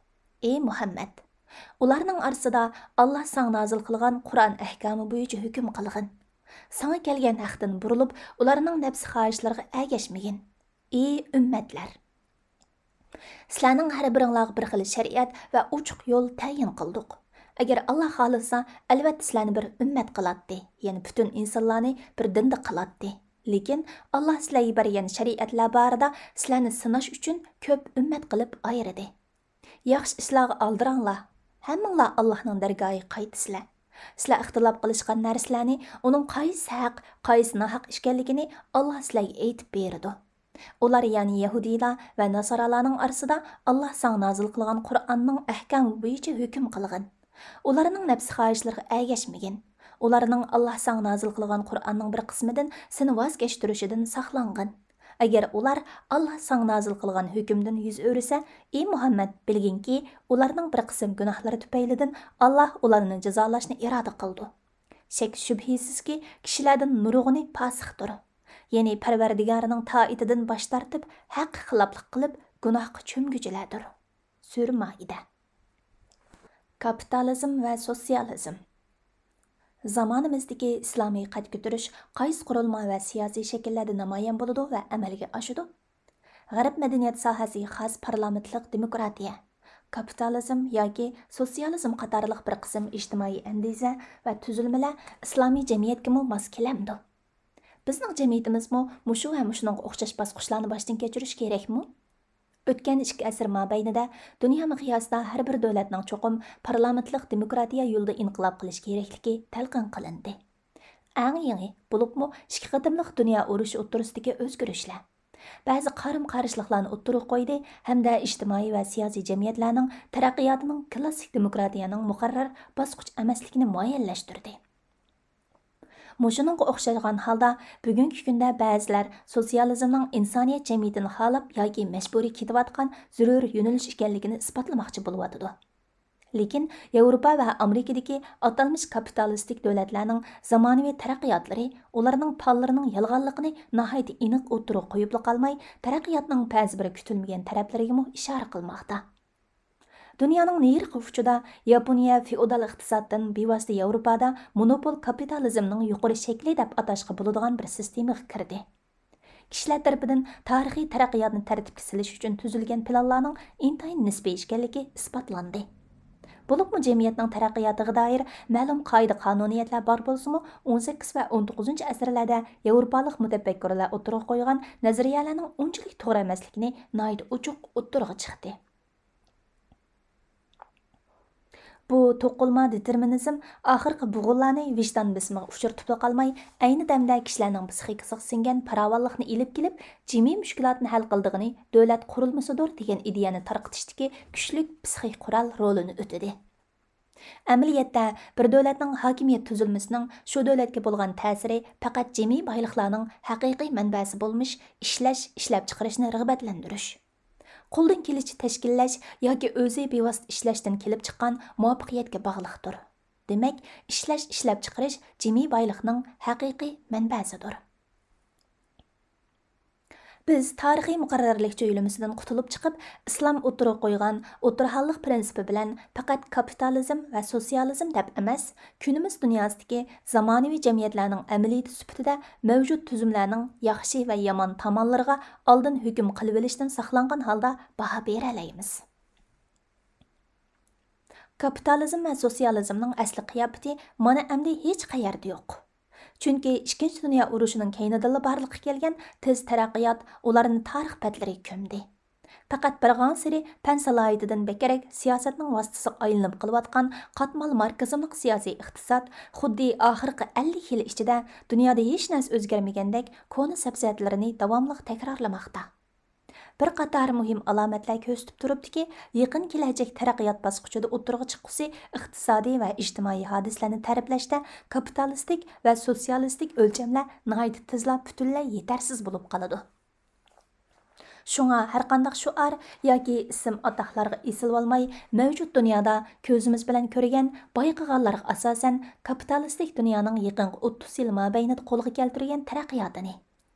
ئى مۇھەممەد! ئۇلارنىڭ ئارىسىدا ئاللاھ ساڭا نازىل قىلغان قۇرئان ئەھكامى بويىچە ھۆكۈم قىلغىن. ساڭا كەلگەن ھەقتىن بۇرۇلۇپ، ئۇلارنىڭ نەپسى خاھىشلىرىغا ئەگەشمىگىن. ئى ئۈممەتلەر! سىلەرنىڭ ھەر بىرىڭلارغا بىر خىل شەرىئەت ۋە ئوچۇق يول تەيىن قىلدۇق. ئەگەر ئاللاھ خالىسا، ئەلۋەتتە سىلەرنى بىر ئۈممەت قىلاتتى، يەنى پۈتۈن ئىنسانلارنى بىر دىندا قىلاتتى. لېكىن ئاللاھ سىلەرگە بەرگەن شەرىئەتلەر بارىدا سىلەرنى سىناش ئۈچۈن كۆپ ئۈممەت قىلىپ ئايرىدى. ياخشى ئىشلارغا ئالدىراڭلار. ھەممىڭلار ئاللاھنىڭ دەرگاھىغا قايتىسىلەر. سىلەر ئىختىلاپ قىلىشقان نەرسىلەرنى ئۇنىڭ قايسى ھەق، قايسى ناھەق ئىكەنلىكىنى ئاللاھ سىلەرگە ئېيتىپ بېرىدۇ. ئۇلار، يەنى يەھۇدىيلار ۋە ناسارالارنىڭ ئارىسىدا ئاللاھ ساڭا نازىل قىلغان قۇرئاننىڭ ئەھكامى بويىچە ھۆكۈم قىلغىن. ئۇلارنىڭ نەپسى خاھىشلىرىغا ئەگەشمىگىن. ئۇلارنىڭ ئاللاھ ساڭا نازىل قىلغان قۇرئاننىڭ بىر قىسمىدىن سېنى ۋاز كەچتۈرۈشىدىن ساقلانغىن. ئەگەر ئۇلار ئاللاھ ساڭا نازىل قىلغان ھۆكۈمدىن يۈز ئۆرۈسە، ئى مۇھەممەد، بىلگىنكى، ئۇلارنىڭ بىر قىسىم گۇناھلىرى تۈپەيلىدىن ئاللاھ ئۇلارنى جازالاشنى ئىرادە قىلىدۇ. شەك-شۈبھىسىزكى، كىشىلەردىن نۇرغۇنى پاسىقتۇر. يەنى پەرۋەردىگارىنىڭ تائىتىدىن باش تارتىپ، ھەققە خىلاپلىق قىلىپ، گۇناھقا چۆمگۈچىلەردۇر. سۈرە مائىدە. كاپىتالىزم ۋە سوتسىيالىزم. زامانىمىزدىكى ئىسلامىي قەد كۆتۈرۈش قايسى قۇرۇلما ۋە سىياسىي شەكىللەردە نامايان بولىدۇ ۋە ئەمەلگە ئاشىدۇ؟ غەرب مەدەنىيەت ساھەسىگە خاس پارلامېنتلىق دېموكراتىيە، كاپىتالىزم ياكى سوتسىيالىزم قاتارلىق بىر قىسىم ئىجتىمائىي ئەندىزە ۋە تۈزۈلمىلەر ئىسلامىي جەمئىيەتكىمۇ ماس كېلەمدۇ؟ بىزنىڭ جەمئىيىتىمىزمۇ مۇشۇ ۋە مۇشۇنىڭغا ئوخشاش باسقۇچلارنى باشتىن كەچۈرۈشى كېرەكمۇ؟ ئۆتكەن ئىككى ئەسىر مابەينىدە دۇنيا مىقياسىدا ھەر بىر دۆلەتنىڭ چوقۇم پارلامېنتلىق دېموكراتىيە يولىدا ئىنقىلاب قىلىش كېرەكلىكى تەلقىن قىلىندى. ئەڭ يېڭى، بولۇپمۇ ئىككى قېتىملىق دۇنيا ئۇرۇشى ئوتتۇرىسىدىكى ئۆزگىرىشلەر، بەزى قارىمۇقارشىلىقلارنى ئوتتۇرىغا قويدى ھەمدە ئىجتىمائىي ۋە سىياسىي جەمئىيەتلەرنىڭ تەرەققىياتىنىڭ كلاسسىك دېموكراتىيەنىڭ مۇقەررەر باسقۇچ ئەمەسلىكىنى مۇئەييەنلەشتۈردى. مۇشۇنىڭغا ئوخشىغان ھالدا، بۈگۈنكى كۈندە بەزىلەر سوتسىيالىزمنىڭ ئىنسانىيەت جەمئىيىتىنى خالاپ ياكى مەجبۇرىي كېتىۋاتقان زۆرۈر يۆنىلىش ئىكەنلىكىنى ئىسپاتلىماقچى بولۇۋاتىدۇ. لېكىن ياۋروپا ۋە ئامېرىكىدىكى ئاتالمىش كاپىتالىستىك دۆلەتلەرنىڭ زامانىۋى تەرەققىياتلىرى ئۇلارنىڭ پاللىرىنىڭ يالغانلىقىنى ناھايىتى ئېنىق ئوتتۇرىغا قويۇپلا قالماي، تەرەققىياتنىڭ بەزى بىر كۈتۈلمىگەن تەرەپلىرىگىمۇ ئىشارە قىلماقتا. دۇنيانىڭ نېرىقى ئۇچىدا ياپونىيە فېئودال ئىقتىسادتىن بىۋاسىتە ياۋروپادا مونوپول كاپىتالىزمنىڭ يۇقىرى شەكلى دەپ ئاتاشقا بولىدىغان بىر سىستېمىغا كىردى. كىشىلەر تەرىپىدىن تارىخىي تەرەققىياتنى تەرتىپكە سېلىش ئۈچۈن تۈزۈلگەن پىلانلارنىڭ ئىنتايىن نىسپىي ئىكەنلىكى ئىسپاتلاندى. بولۇپمۇ جەمئىيەتنىڭ تەرەققىياتىغا دائىر مەلۇم قائىدە-قانۇنىيەتلەر بار بولسىمۇ، ئون سەككىز ۋە ئون توققۇزىنچى ئەسىرلەردە ياۋروپالىق مۇتەپەككۇرلار ئوتتۇرىغا قويغان نەزەرىيەلەرنىڭ ئۇنچىلىك توغرا ئەمەسلىكىنى ناھايىتى ئوچۇق ئوتتۇرىغا چىقتى. بۇ توقۇلما دېتېرمىنىزم ئاخىرقى بوغۇنلارنى ۋىجدان بېسىمىغا ئۇچرىتىپلا قالماي، ئەينى دەمدە كىشىلەرنىڭ پسىخىكىسىغا سىڭگەن پاراۋانلىقنى ئېلىپ كېلىپ، جىمىي مۈشكۈلاتنى ھەل قىلىدىغىنى دۆلەت قۇرۇلمىسىدۇر دېگەن ئىدىيەنى تارقىتىشتىكى كۈچلۈك پسىخىك قورال رولىنى ئۆتىدى. ئەمەلىيەتتە، بىر دۆلەتنىڭ ھاكىمىيەت تۈزۈلمىسىنىڭ شۇ دۆلەتكە بولغان تەسىرى پەقەت جىمىي بايلىقلارنىڭ ھەقىقىي مەنبەسى بولمىش ئىشلەش، ئىشلەپچىقىرىشنى رىغبەتلەندۈرۈش، قولدىن كېلىشىچە تەشكىللەش ياكى ئۆزى بىۋاسىتە ئىشلەشتىن كېلىپ چىققان مۇۋەپپەقىيەتكە باغلىقتۇر. دېمەك، ئىشلەش، ئىشلەپچىقىرىش جىمىي بايلىقنىڭ ھەقىقىي مەنبەسىدۇر. بىز تارىخىي مۇقەررەرلىك جۆيلىمىسىدىن قۇتۇلۇپ چىقىپ، ئىسلام ئوتتۇرىغا قويغان ئوتتۇرىھاللىق پىرىنسىپى بىلەن پەقەت كاپىتالىزم ۋە سوتسىيالىزم دەپ ئەمەس، كۈنىمىز دۇنياسىدىكى زامانىۋى جەمئىيەتلەرنىڭ ئەمەلىيىتى سۈپىتىدە مەۋجۇت تۈزۈملەرنىڭ ياخشى ۋە يامان تامانلىرىغا ئالدىن ھۆكۈم قىلىۋېلىشتىن ساقلانغان ھالدا باھا بېرەلەيمىز. كاپىتالىزم ۋە سوتسىيالىزمنىڭ ئەسلى قىياپىتى مانا ئەمدى ھېچقەيەردە يوق. چۈنكى ئىككىنچى دۇنيا ئۇرۇشىنىڭ كەينىدىنلا بارلىققا كەلگەن تېز تەرەققىيات ئۇلارنى تارىخ بەتلىرىگە كۆمدى. پەقەت بارغانسېرى پەن سالاھىيىتىدىن بەكرەك سىياسەتنىڭ ۋاسىتىسىغا ئايلىنىپ قېلىۋاتقان قاتمال ماركسىزملىق سىياسىي ئىقتىساد خۇددى ئاخىرقى ئەللىك يىل ئىچىدە دۇنيادا ھېچنەرسە ئۆزگەرمىگەندەك كونا سەپسەتىلىرىنى داۋاملىق تەكرارلىماقتا. بىر قاتار مۇھىم ئالامەتلەر كۆرسىتىپ تۇرۇپتۇكى، يېقىن كېلەچەك تەرەققىيات باسقۇچىدا ئوتتۇرىغا چىققۇسى ئىقتىسادىي ۋە ئىجتىمائىي ھادىسىلەرنى تەرىپلەشتە كاپىتالىستىك ۋە سوتسىيالىستىك ئۆلچەملەر ناھايىتى تېزلا پۈتۈنلەي يېتەرسىز بولۇپ قالىدۇ. شۇڭا ھەرقانداق شوئار ياكى ئىسىم ئاتاقلارغا ئېسىلىۋالماي، مەۋجۇت دۇنيادا كۆزىمىز بىلەن كۆرگەن، بايقىغانلارغا ئاساسەن، كاپىتالىستىك دۇنيانىڭ يېقىنقى ئوتتۇز يىل مابەينىدە قولغا كەلتۈرگەن تەرەققىياتىنى،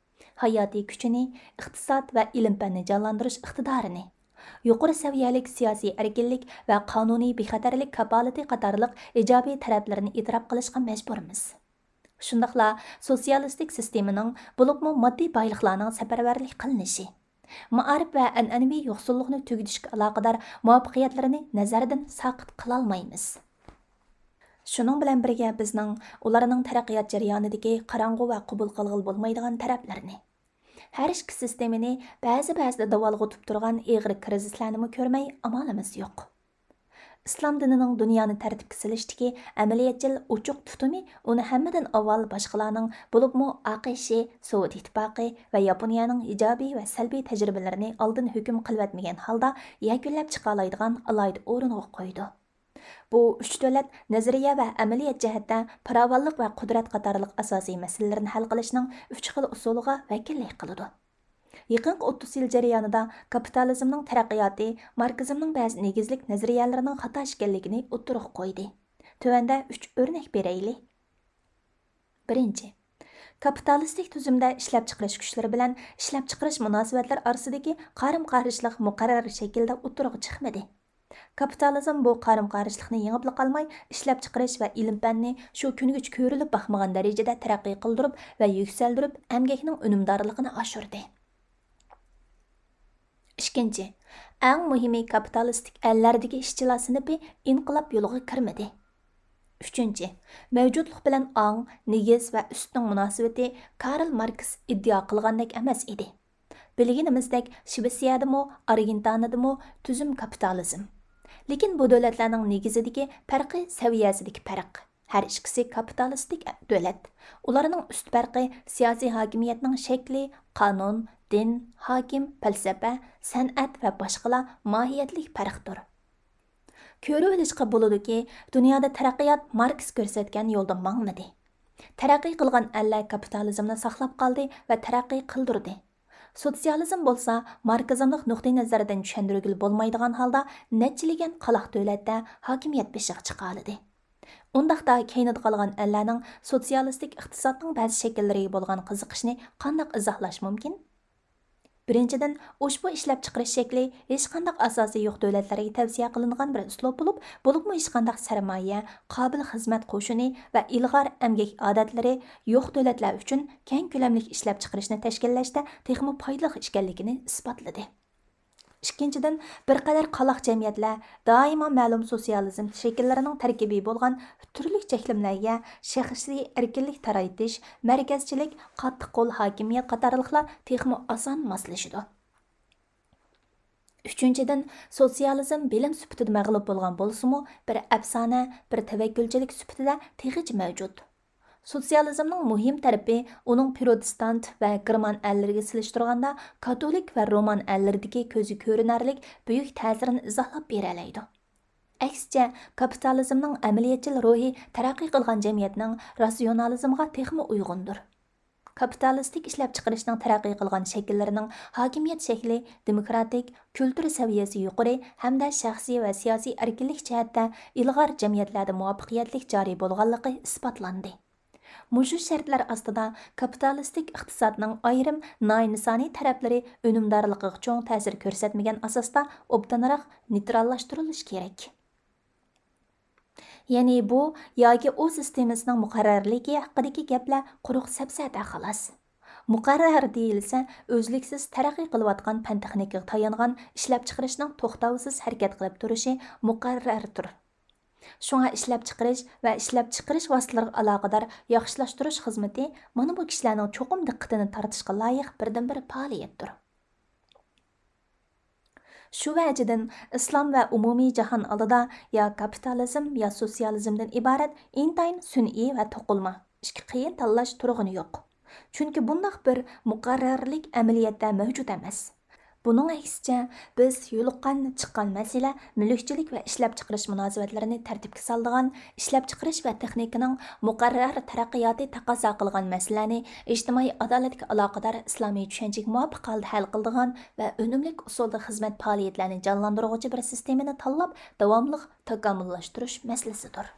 ھاياتىي كۈچىنى، ئىقتىساد ۋە ئىلىم-پەننى جانلاندۇرۇش ئىقتىدارىنى، يۇقىرى سەۋىيەلىك سىياسىي ئەركىنلىك ۋە قانۇنىي بىخەتەرلىك كاپالىتى قاتارلىق ئىجابىي تەرەپلىرىنى ئېتىراپ قىلىشقا مەجبۇرمىز. شۇنداقلا سوتسىيالىستىك سىستېمىنىڭ، بولۇپمۇ ماددىي بايلىقلارنىڭ سەپەرۋەرلىك قىلىنىشى، مائارىپ ۋە ئەنئەنىۋى يوقسۇللۇقنى تۈگىتىشكە ئالاقىدار مۇۋەپپەقىيەتلىرىنى نەزەردىن ساقىت قىلالمايمىز. شۇنىڭ بىلەن بىرگە، بىزنىڭ ئۇلارنىڭ تەرەققىيات جەريانىدىكى قاراڭغۇ ۋە قوبۇل قىلغىلى بولمايدىغان تەرەپلىرىنى، ھەر ئىككى سىستېمىنى بەزى-بەزىدە داۋالغۇتۇپ تۇرغان ئېغىر كىرىزىسلەرنىمۇ كۆرمەي ئامالىمىز يوق. ئىسلام دىنىنىڭ دۇنيانى تەرتىپكە سېلىشتىكى ئەمەلىيەتچىل ئوچۇق تۇتۇمى ئۇنى ھەممىدىن ئاۋۋال باشقىلارنىڭ، بولۇپمۇ ئاقىشى، سوۋېت ئىتتىپاقى ۋە ياپونىيەنىڭ ئىجابىي ۋە سەلبىي تەجرىبىلىرىنى ئالدىن ھۆكۈم قىلىۋەتمىگەن ھالدا يەكۈنلەپ چىقالايدىغان ئالاھىدە ئورۇنغا قويىدۇ. بۇ ئۈچ دۆلەت نەزەرىيە ۋە ئەمەلىيەت جەھەتتە پاراۋانلىق ۋە قۇدرەت قاتارلىق ئاساسىي مەسىلىلەرنى ھەل قىلىشنىڭ ئۈچ خىل ئۇسۇلىغا ۋەكىللىك قىلىدۇ. يېقىنقى ئوتتۇز يىل جەريانىدا كاپىتالىزمنىڭ تەرەققىياتى ماركسىزمنىڭ بەزى نېگىزلىك نەزەرىيەلىرىنىڭ خاتا ئىكەنلىكىنى ئوتتۇرىغا قويدى. تۆۋەندە ئۈچ ئۆرنەك بېرەيلى. بىرىنچى، كاپىتالىستىك تۈزۈمدە ئىشلەپچىقىرىش كۈچلىرى بىلەن ئىشلەپچىقىرىش مۇناسىۋەتلىرى ئارىسىدىكى قارىمۇقارشىلىق مۇقەررەر شەكىلدە ئوتتۇرىغا چىقمىدى. كاپىتالىزم بۇ قارىمۇقارشىلىقنى يېڭىپلا قالماي، ئىشلەپچىقىرىش ۋە ئىلىم-پەننى شۇ كۈنگىچە كۆرۈلۈپ باقمىغان دەرىجىدە تەرەققىي قىلدۇرۇپ ۋە يۈكسەلدۈرۈپ، ئەمگەكنىڭ ئۈنۈمدارلىقىنى ئاشۇردى. ئىككىنچى، ئەڭ مۇھىمى، كاپىتالىستىك ئەللەردىكى ئىشچىلار سىنىپى ئىنقىلاب يولىغا كىرمىدى. ئۈچىنچى، مەۋجۇتلۇق بىلەن ئاڭ، نېگىز ۋە ئۈستنىڭ مۇناسىۋىتى كارل ماركس ئىددىئا قىلغاندەك ئەمەس ئىدى. بىلگىنىمىزدەك، شىۋېتسىيەدىمۇ، ئارگېنتىنادىمۇ تۈزۈم كاپىتالىزم. لېكىن بۇ دۆلەتلەرنىڭ نېگىزىدىكى پەرقى سەۋىيەسىدىكى پەرق. ھەر ئىككىسى كاپىتالىستىك دۆلەت. ئۇلارنىڭ ئۈست پەرقى سىياسىي ھاكىمىيەتنىڭ شەكلى، قانۇن، دىن، ھاكىم، پەلسەپە، سەنئەت ۋە باشقىلار ماھىيەتلىك پەرقتۇر. كۆرۈۋېلىشقا بولىدۇكى، دۇنيادا تەرەققىيات ماركس كۆرسەتكەن يولدا ماڭمىدى. تەرەققىي قىلغان ئەللەر كاپىتالىزمنى ساقلاپ قالدى ۋە تەرەققىي قىلدۇردى. سوتسىيالىزم بولسا ماركسىزملىق نۇقتىئى نەزەردىن چۈشەندۈرگىلى بولمايدىغان ھالدا نەچچىلىگەن قالاق دۆلەتتە ھاكىمىيەت بېشىغا چىقالىدى. ئۇنداقتا كەينىدە قالغان ئەللەرنىڭ سوتسىيالىستىك ئىقتىسادنىڭ بەزى شەكىللىرىگە بولغان قىزىقىشىنى قانداق ئىزاھلاش مۇمكىن؟ بىرىنچىدىن، ئۇشبۇ ئىشلەپچىقىرىش شەكلى ھېچقانداق ئاساسى يوق دۆلەتلەرگە تەۋسىيە قىلىنغان بىر ئۇسلۇب بولۇپ، بولۇپمۇ ھېچقانداق سەرمايە، قابىل خىزمەت قوشۇنى ۋە ئىلغار ئەمگەك ئادەتلىرى يوق دۆلەتلەر ئۈچۈن كەڭ كۆلەملىك ئىشلەپچىقىرىشنى تەشكىللەشتە تېخىمۇ پايدىلىق ئىكەنلىكىنى ئىسپاتلىدى. ئىككىنچىدىن، بىر قەدەر قالاق جەمئىيەتلەر دائىما مەلۇم سوتسىيالىزم شەكىللىرىنىڭ تەركىبى بولغان تۈرلۈك چەكلىمىلەرگە شەخسىي ئەركىنلىك تارايتىش، مەركەزچىلىك، قاتتىق قول ھاكىمىيەت قاتارلىقلار تېخىمۇ ئاسان ماسلىشىدۇ. ئۈچىنچىدىن، سوتسىيالىزم بىلىم سۈپىتىدە مەغلۇپ بولغان بولسىمۇ، بىر ئەپسانە، بىر تەۋەككۈلچىلىك سۈپىتىدە تېخىچە مەۋجۇت. سوتسىيالىزمنىڭ مۇھىم تەرىپى ئۇنىڭ پروتېستانت ۋە گېرمان ئەللىرىگە سېلىشتۇرغاندا كاتولىك ۋە رومان ئەللىرىدىكى كۆزگە كۆرۈنەرلىك بۈيۈك تەسىرىنى ئىزاھلاپ بېرەلەيدۇ. ئەكسىچە، كاپىتالىزمنىڭ ئەمەلىيەتچىل روھى تەرەققىي قىلغان جەمئىيەتنىڭ راتسىيونالىزمغا تېخىمۇ ئۇيغۇندۇر. كاپىتالىستىك ئىشلەپچىقىرىشنىڭ تەرەققىي قىلغان شەكىللىرىنىڭ ھاكىمىيەت شەكلى دېموكراتىك، كۈلتۈر سەۋىيەسى يۇقىرى ھەمدە شەخسىي ۋە سىياسىي ئەركىنلىك جەھەتتە ئىلغار جەمئىيەتلەردە مۇۋەپپەقىيەتلىك جارى بولغانلىقى ئىسپاتلاندى. مۇشۇ شەرتلەر ئاستىدا كاپىتالىستىك ئىقتىسادنىڭ ئايرىم ناھىيە نىسانىي تەرەپلىرى ئۈنۈمدارلىقىغا چوڭ تەسىر كۆرسەتمىگەن ئاساستا ئوبدانراق نېيتراللاشتۇرۇلۇشى كېرەك. يەنى بۇ ياكى ئۇ سىستېمىسىنىڭ مۇقەررەرلىكى ھەققىدىكى گەپلەر قۇرۇق سەپسەتە خالاس. مۇقەررەر دېيىلسە، ئۈزلۈكسىز تەرەققىي قىلىۋاتقان پەن-تېخنىكىغا تايانغان ئىشلەپچىقىرىشنىڭ توختاۋسىز ھەرىكەت قىلىپ تۇرۇشى مۇقەررەردۇر. شۇڭا ئىشلەپچىقىرىش ۋە ئىشلەپچىقىرىش ۋاسىتىلىرىغا ئالاقىدار ياخشىلاشتۇرۇش خىزمىتى مانا بۇ كىشىلەرنىڭ چوقۇم دىققىتىنى تارتىشقا لايىق بىردىنبىر پائالىيەتتۇر. شۇ ۋەجىدىن، ئىسلام ۋە ئومۇمىي جاھان ئالدىدا يا كاپىتالىزم، يا سوتسىيالىزمدىن ئىبارەت ئىنتايىن سۈنئىي ۋە توقۇلما، ئىككى قىيىن تاللاش تۇرغىنى يوق. چۈنكى بۇنداق بىر مۇقەررەرلىك ئەمەلىيەتتە مەۋجۇت ئەمەس. بۇنىڭ ئەكسىچە، بىز يولۇققان، چىققان مەسىلە مۈلۈكچىلىك ۋە ئىشلەپچىقىرىش مۇناسىۋەتلىرىنى تەرتىپكە سالىدىغان، ئىشلەپچىقىرىش ۋە تېخنىكىنىڭ مۇقەررەر تەرەققىياتى تەقەززا قىلغان مەسىلىلەرنى ئىجتىمائىي ئادالەتكە ئالاقىدار ئىسلامىي چۈشەنچىگە مۇۋاپىق ھالدا ھەل قىلىدىغان ۋە ئۈنۈملۈك ئۇسۇلدا خىزمەت پائالىيەتلەرنى جانلاندۇرغۇچى بىر سىستېمىنى تاللاپ، داۋاملىق تاكامۇللاشتۇرۇش مەسىلىسىدۇر.